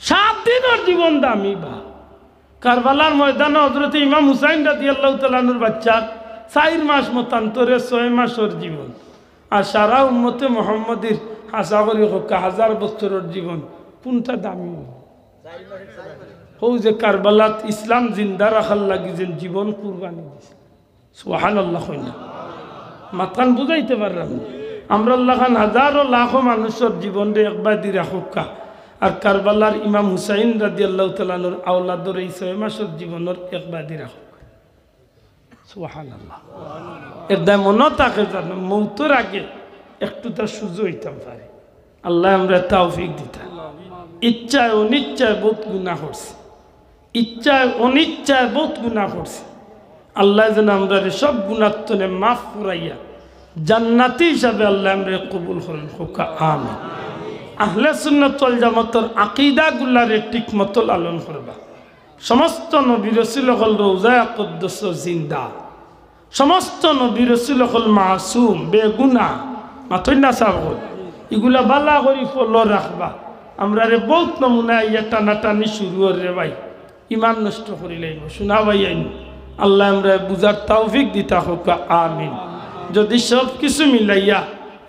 সাত দিনর জীবন দামি বা। কারবালার ময়দানো হজরতে ইমাম হুসাইন রাদিয়াল্লাহু তাআলা আনহুর বাচ্চার চাইর মাস মতান্তরে ছয় মাসর জীবন, আর সারা উম্মতে মোহাম্মদীর হাছা করি কউক্কা হাজার বছরর জীবন, কুনটা দামি? হউ যে কারবালাত ইসলাম জিন্দা রাখার লাগি যেন জীবন কুরবানি দিছে। সুবহানাল্লাহ কইন না। মাতখান বুঝাইতে পারলাম না। আমরার লাখান হাজারো লাখো মানুষর জীবনরে একবাদি রাখউক্কা, আর কারবালার ইমাম হুসাইন রাদিয়াল্লাহু তাআলা আনহুর আওলাদর এই ছয় মাসর জীবনর একবাদি রাখউক্কা। সুবহানাল্লাহ। এরদায় মনো থাকে যেন মউতর আগে একটুতা সুজা অইতাম পারি। আল্লায় আমরারে তৌফিক দিতা। ইচ্ছায় অনিচ্ছায় বউত গুনা করছি, ইচ্ছায় অনিচ্ছায় বউত গুনা করছি। আল্লায় যেন আমরারে সব গুনার তনে মাফ করাইয়া জান্নাতি হিসাবে আল্লায় আমরারে কবুল করইন, কউক্কা আমিন। আহলে সুন্নাত ওয়াল জামাতর আকিদাগুলারে ঠিক মতো লালন করবা। সমস্ত নবী রসুল অকল রওজায়ে আকদস জিন্দা, সমস্ত নবী রসুল অকল মাসুম, বেগুনা, মাতইন না সাব অকল। ইগুলা বালা করি follow রাখবা। আমরারে বউত নমুনায় আইয়া টানাটানি শুরু অর রে ভাই, ইমান নষ্ট করিলাইবো। শুনা ভাই আইন, আল্লায় আমরারে বুঝার তৌফিক দিতা, কউক্কা আমিন। যদি সব কিছু মিলাইয়া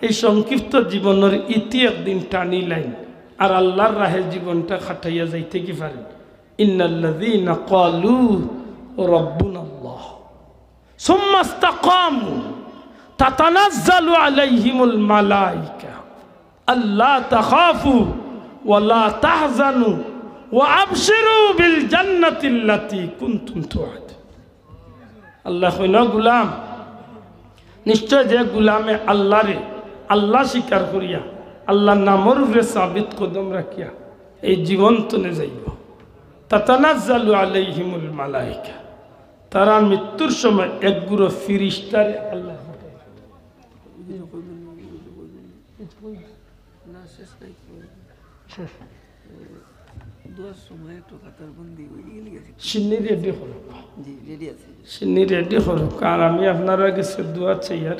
এই সংক্ষিপ্ত জীবনর ইতি একদিন টানিলাইন, আর আল্লার রাহে জীবনটা কাটাইয়া যাইতে কি পারি? ইন্নাল্লাযীনা ক্বালু রাব্বুনাল্লাহ সুম্মা ইসতাকামু তাতানাজ্জালু আলাইহিমুল মালাইকা আল্লা তাখাফু ওয়া লা তাহজানু ওয়া আবশিরু বিল জান্নাতিল্লাতী কুনতুম তুআদুন। আল্লায় কইন, গুলাম, নিশ্চয় যে গুলামে আল্লারে আল্লাহ স্বীকার করিয়া, আল্লাহর নামর উপরে সাবিত কদম রাখিয়া এই জীবন তনে যাইব। তাতানাজ্জালু আলাইহিমুল মালাইকা, তারার মৃত্যুর সময় এক গুরু ফিরিস্তারে আল্লাহ পাঠাইব। না, শেষ নাই। শেষ। দোয়ার সময় একটু কাতারবন্দি হয়ে গেছে। সিন্নি রেডি করুক। জি, রেডি আছে। সিন্নি রেডি করুক। আর আমি আপনারার গেছে দোয়া চাইয়ার।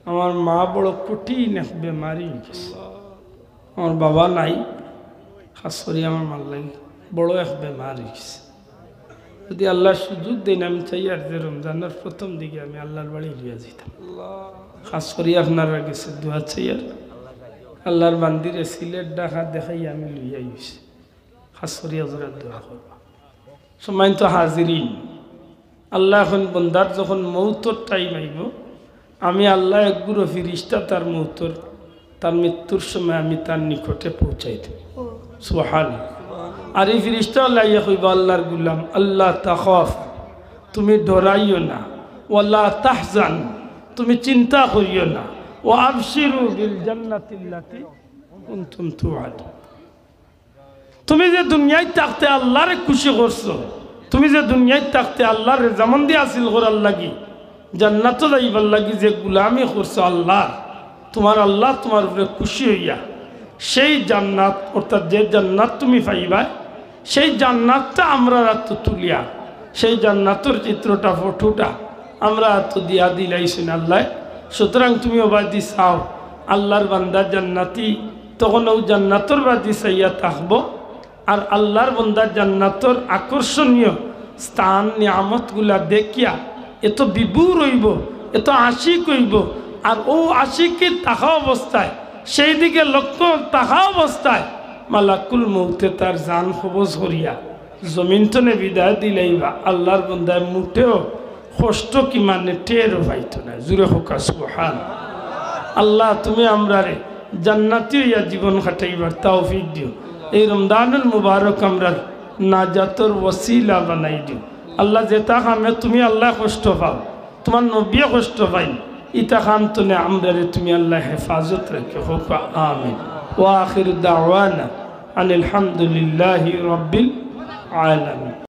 আমার মা বড় কঠিন এক বেমারি হয়ে গেছে। আমার বাবা নাই, খাস করি আমার মার লাগি বড় এক বেমার হয়ে গেছে। যদি আল্লাহ সুযোগ দেন, আমি চাইয়ার যে রমজানর প্রথম দিকে আমি আল্লাহর বাড়ি লইয়া যাইতাম। খাস করি আপনারার গেছে দোয়া চাইয়ার। আল্লাহর বান্দিরে সিলেট ঢাকা দেখাই আমি লইয়া আইছি। খাস করি হজরত দোয়া করবা। সম্মানিত হাজিরিন, আল্লাহ এখন বন্দার যখন মৌতর টাইম আইব, আমি আল্লাহ এক গুরু ফিরিস্তা তার মৌতর, তার মৃত্যুর সময় আমি তার নিকটে পৌঁছাই দেব। সুবহান। আর এই ফিরিস্তা আল্লাহ ইয়া কইবা, "আল্লাহর গুলাম, আল্লাহ তাখাফ, তুমি ডরাইও না, ওয়ালা তাহজান, তুমি চিন্তা করিও না, ওয়া আবশিরু বিল জান্নাতিল্লাতি কুনতুম তুআদুন।" তুমি যে দুনিয়াত থাকতে আল্লাহরে খুশি করছো, তুমি যে দুনিয়াত থাকতে আল্লাহর রেজামন্দি হাসিল করার লাগি, জান্নাতো যাইবার লাগি যে গুলামি করছো আল্লাহর, তোমার আল্লাহ তোমার উপরে খুশি হইয়া সেই জান্নাত, অর্থাৎ যে জান্নাত তুমি পাইবায়, সেই জান্নাতটা আমরার আতো তুলিয়া, সেই জান্নাতর চিত্রটা, ফটোটা আমরার আতো দিয়া দিলাইছইন আল্লাহ। সুতরাং তুমি অউ বায়দি চাও, আল্লাহর বান্দা জান্নাতি, তখন অউ জান্নাতর বায়দি চাইয়া থাকবো। আর আল্লাহর বন্দা জান্নাতর আকর্ষণীয় স্থান, নিয়ামতগুলা দেখিয়া এত বিভোর হইব, এত আশিক হইব। আর অউ আশিকি থাকা অবস্থায়, সেই দিকে লক্ষ্য থাকা অবস্থায় মালাকুল মৌতে তার জান কবজ করিয়া জমিন তনে বিদায় দিলাইবা। আল্লাহর বন্দায় মুটেও কষ্ট কি মানে টেরও পাইতো না। জুরে কউক্কা সুবহান। আল্লাহ, তুমি আমরারে জান্নাতি হইয়া জীবন কাটাইবার তৌফিক দিও। এই রমজানুল মুবারক আমরার নাজাতর ওসিলা বানাই দিও। আল্লাহ, যেতা কামে তুমি আল্লাহ কষ্ট পাও, তোমার নবীয়ে কষ্ট পাইন, ইতা কাম তনে আমরারে তুমি আল্লাহ হেফাজত রাখিও। কউক্কা আমিন। ওয়া আখিরু দাওয়ানা আনিল হামদুলিল্লাহি রাব্বিল আলামিন।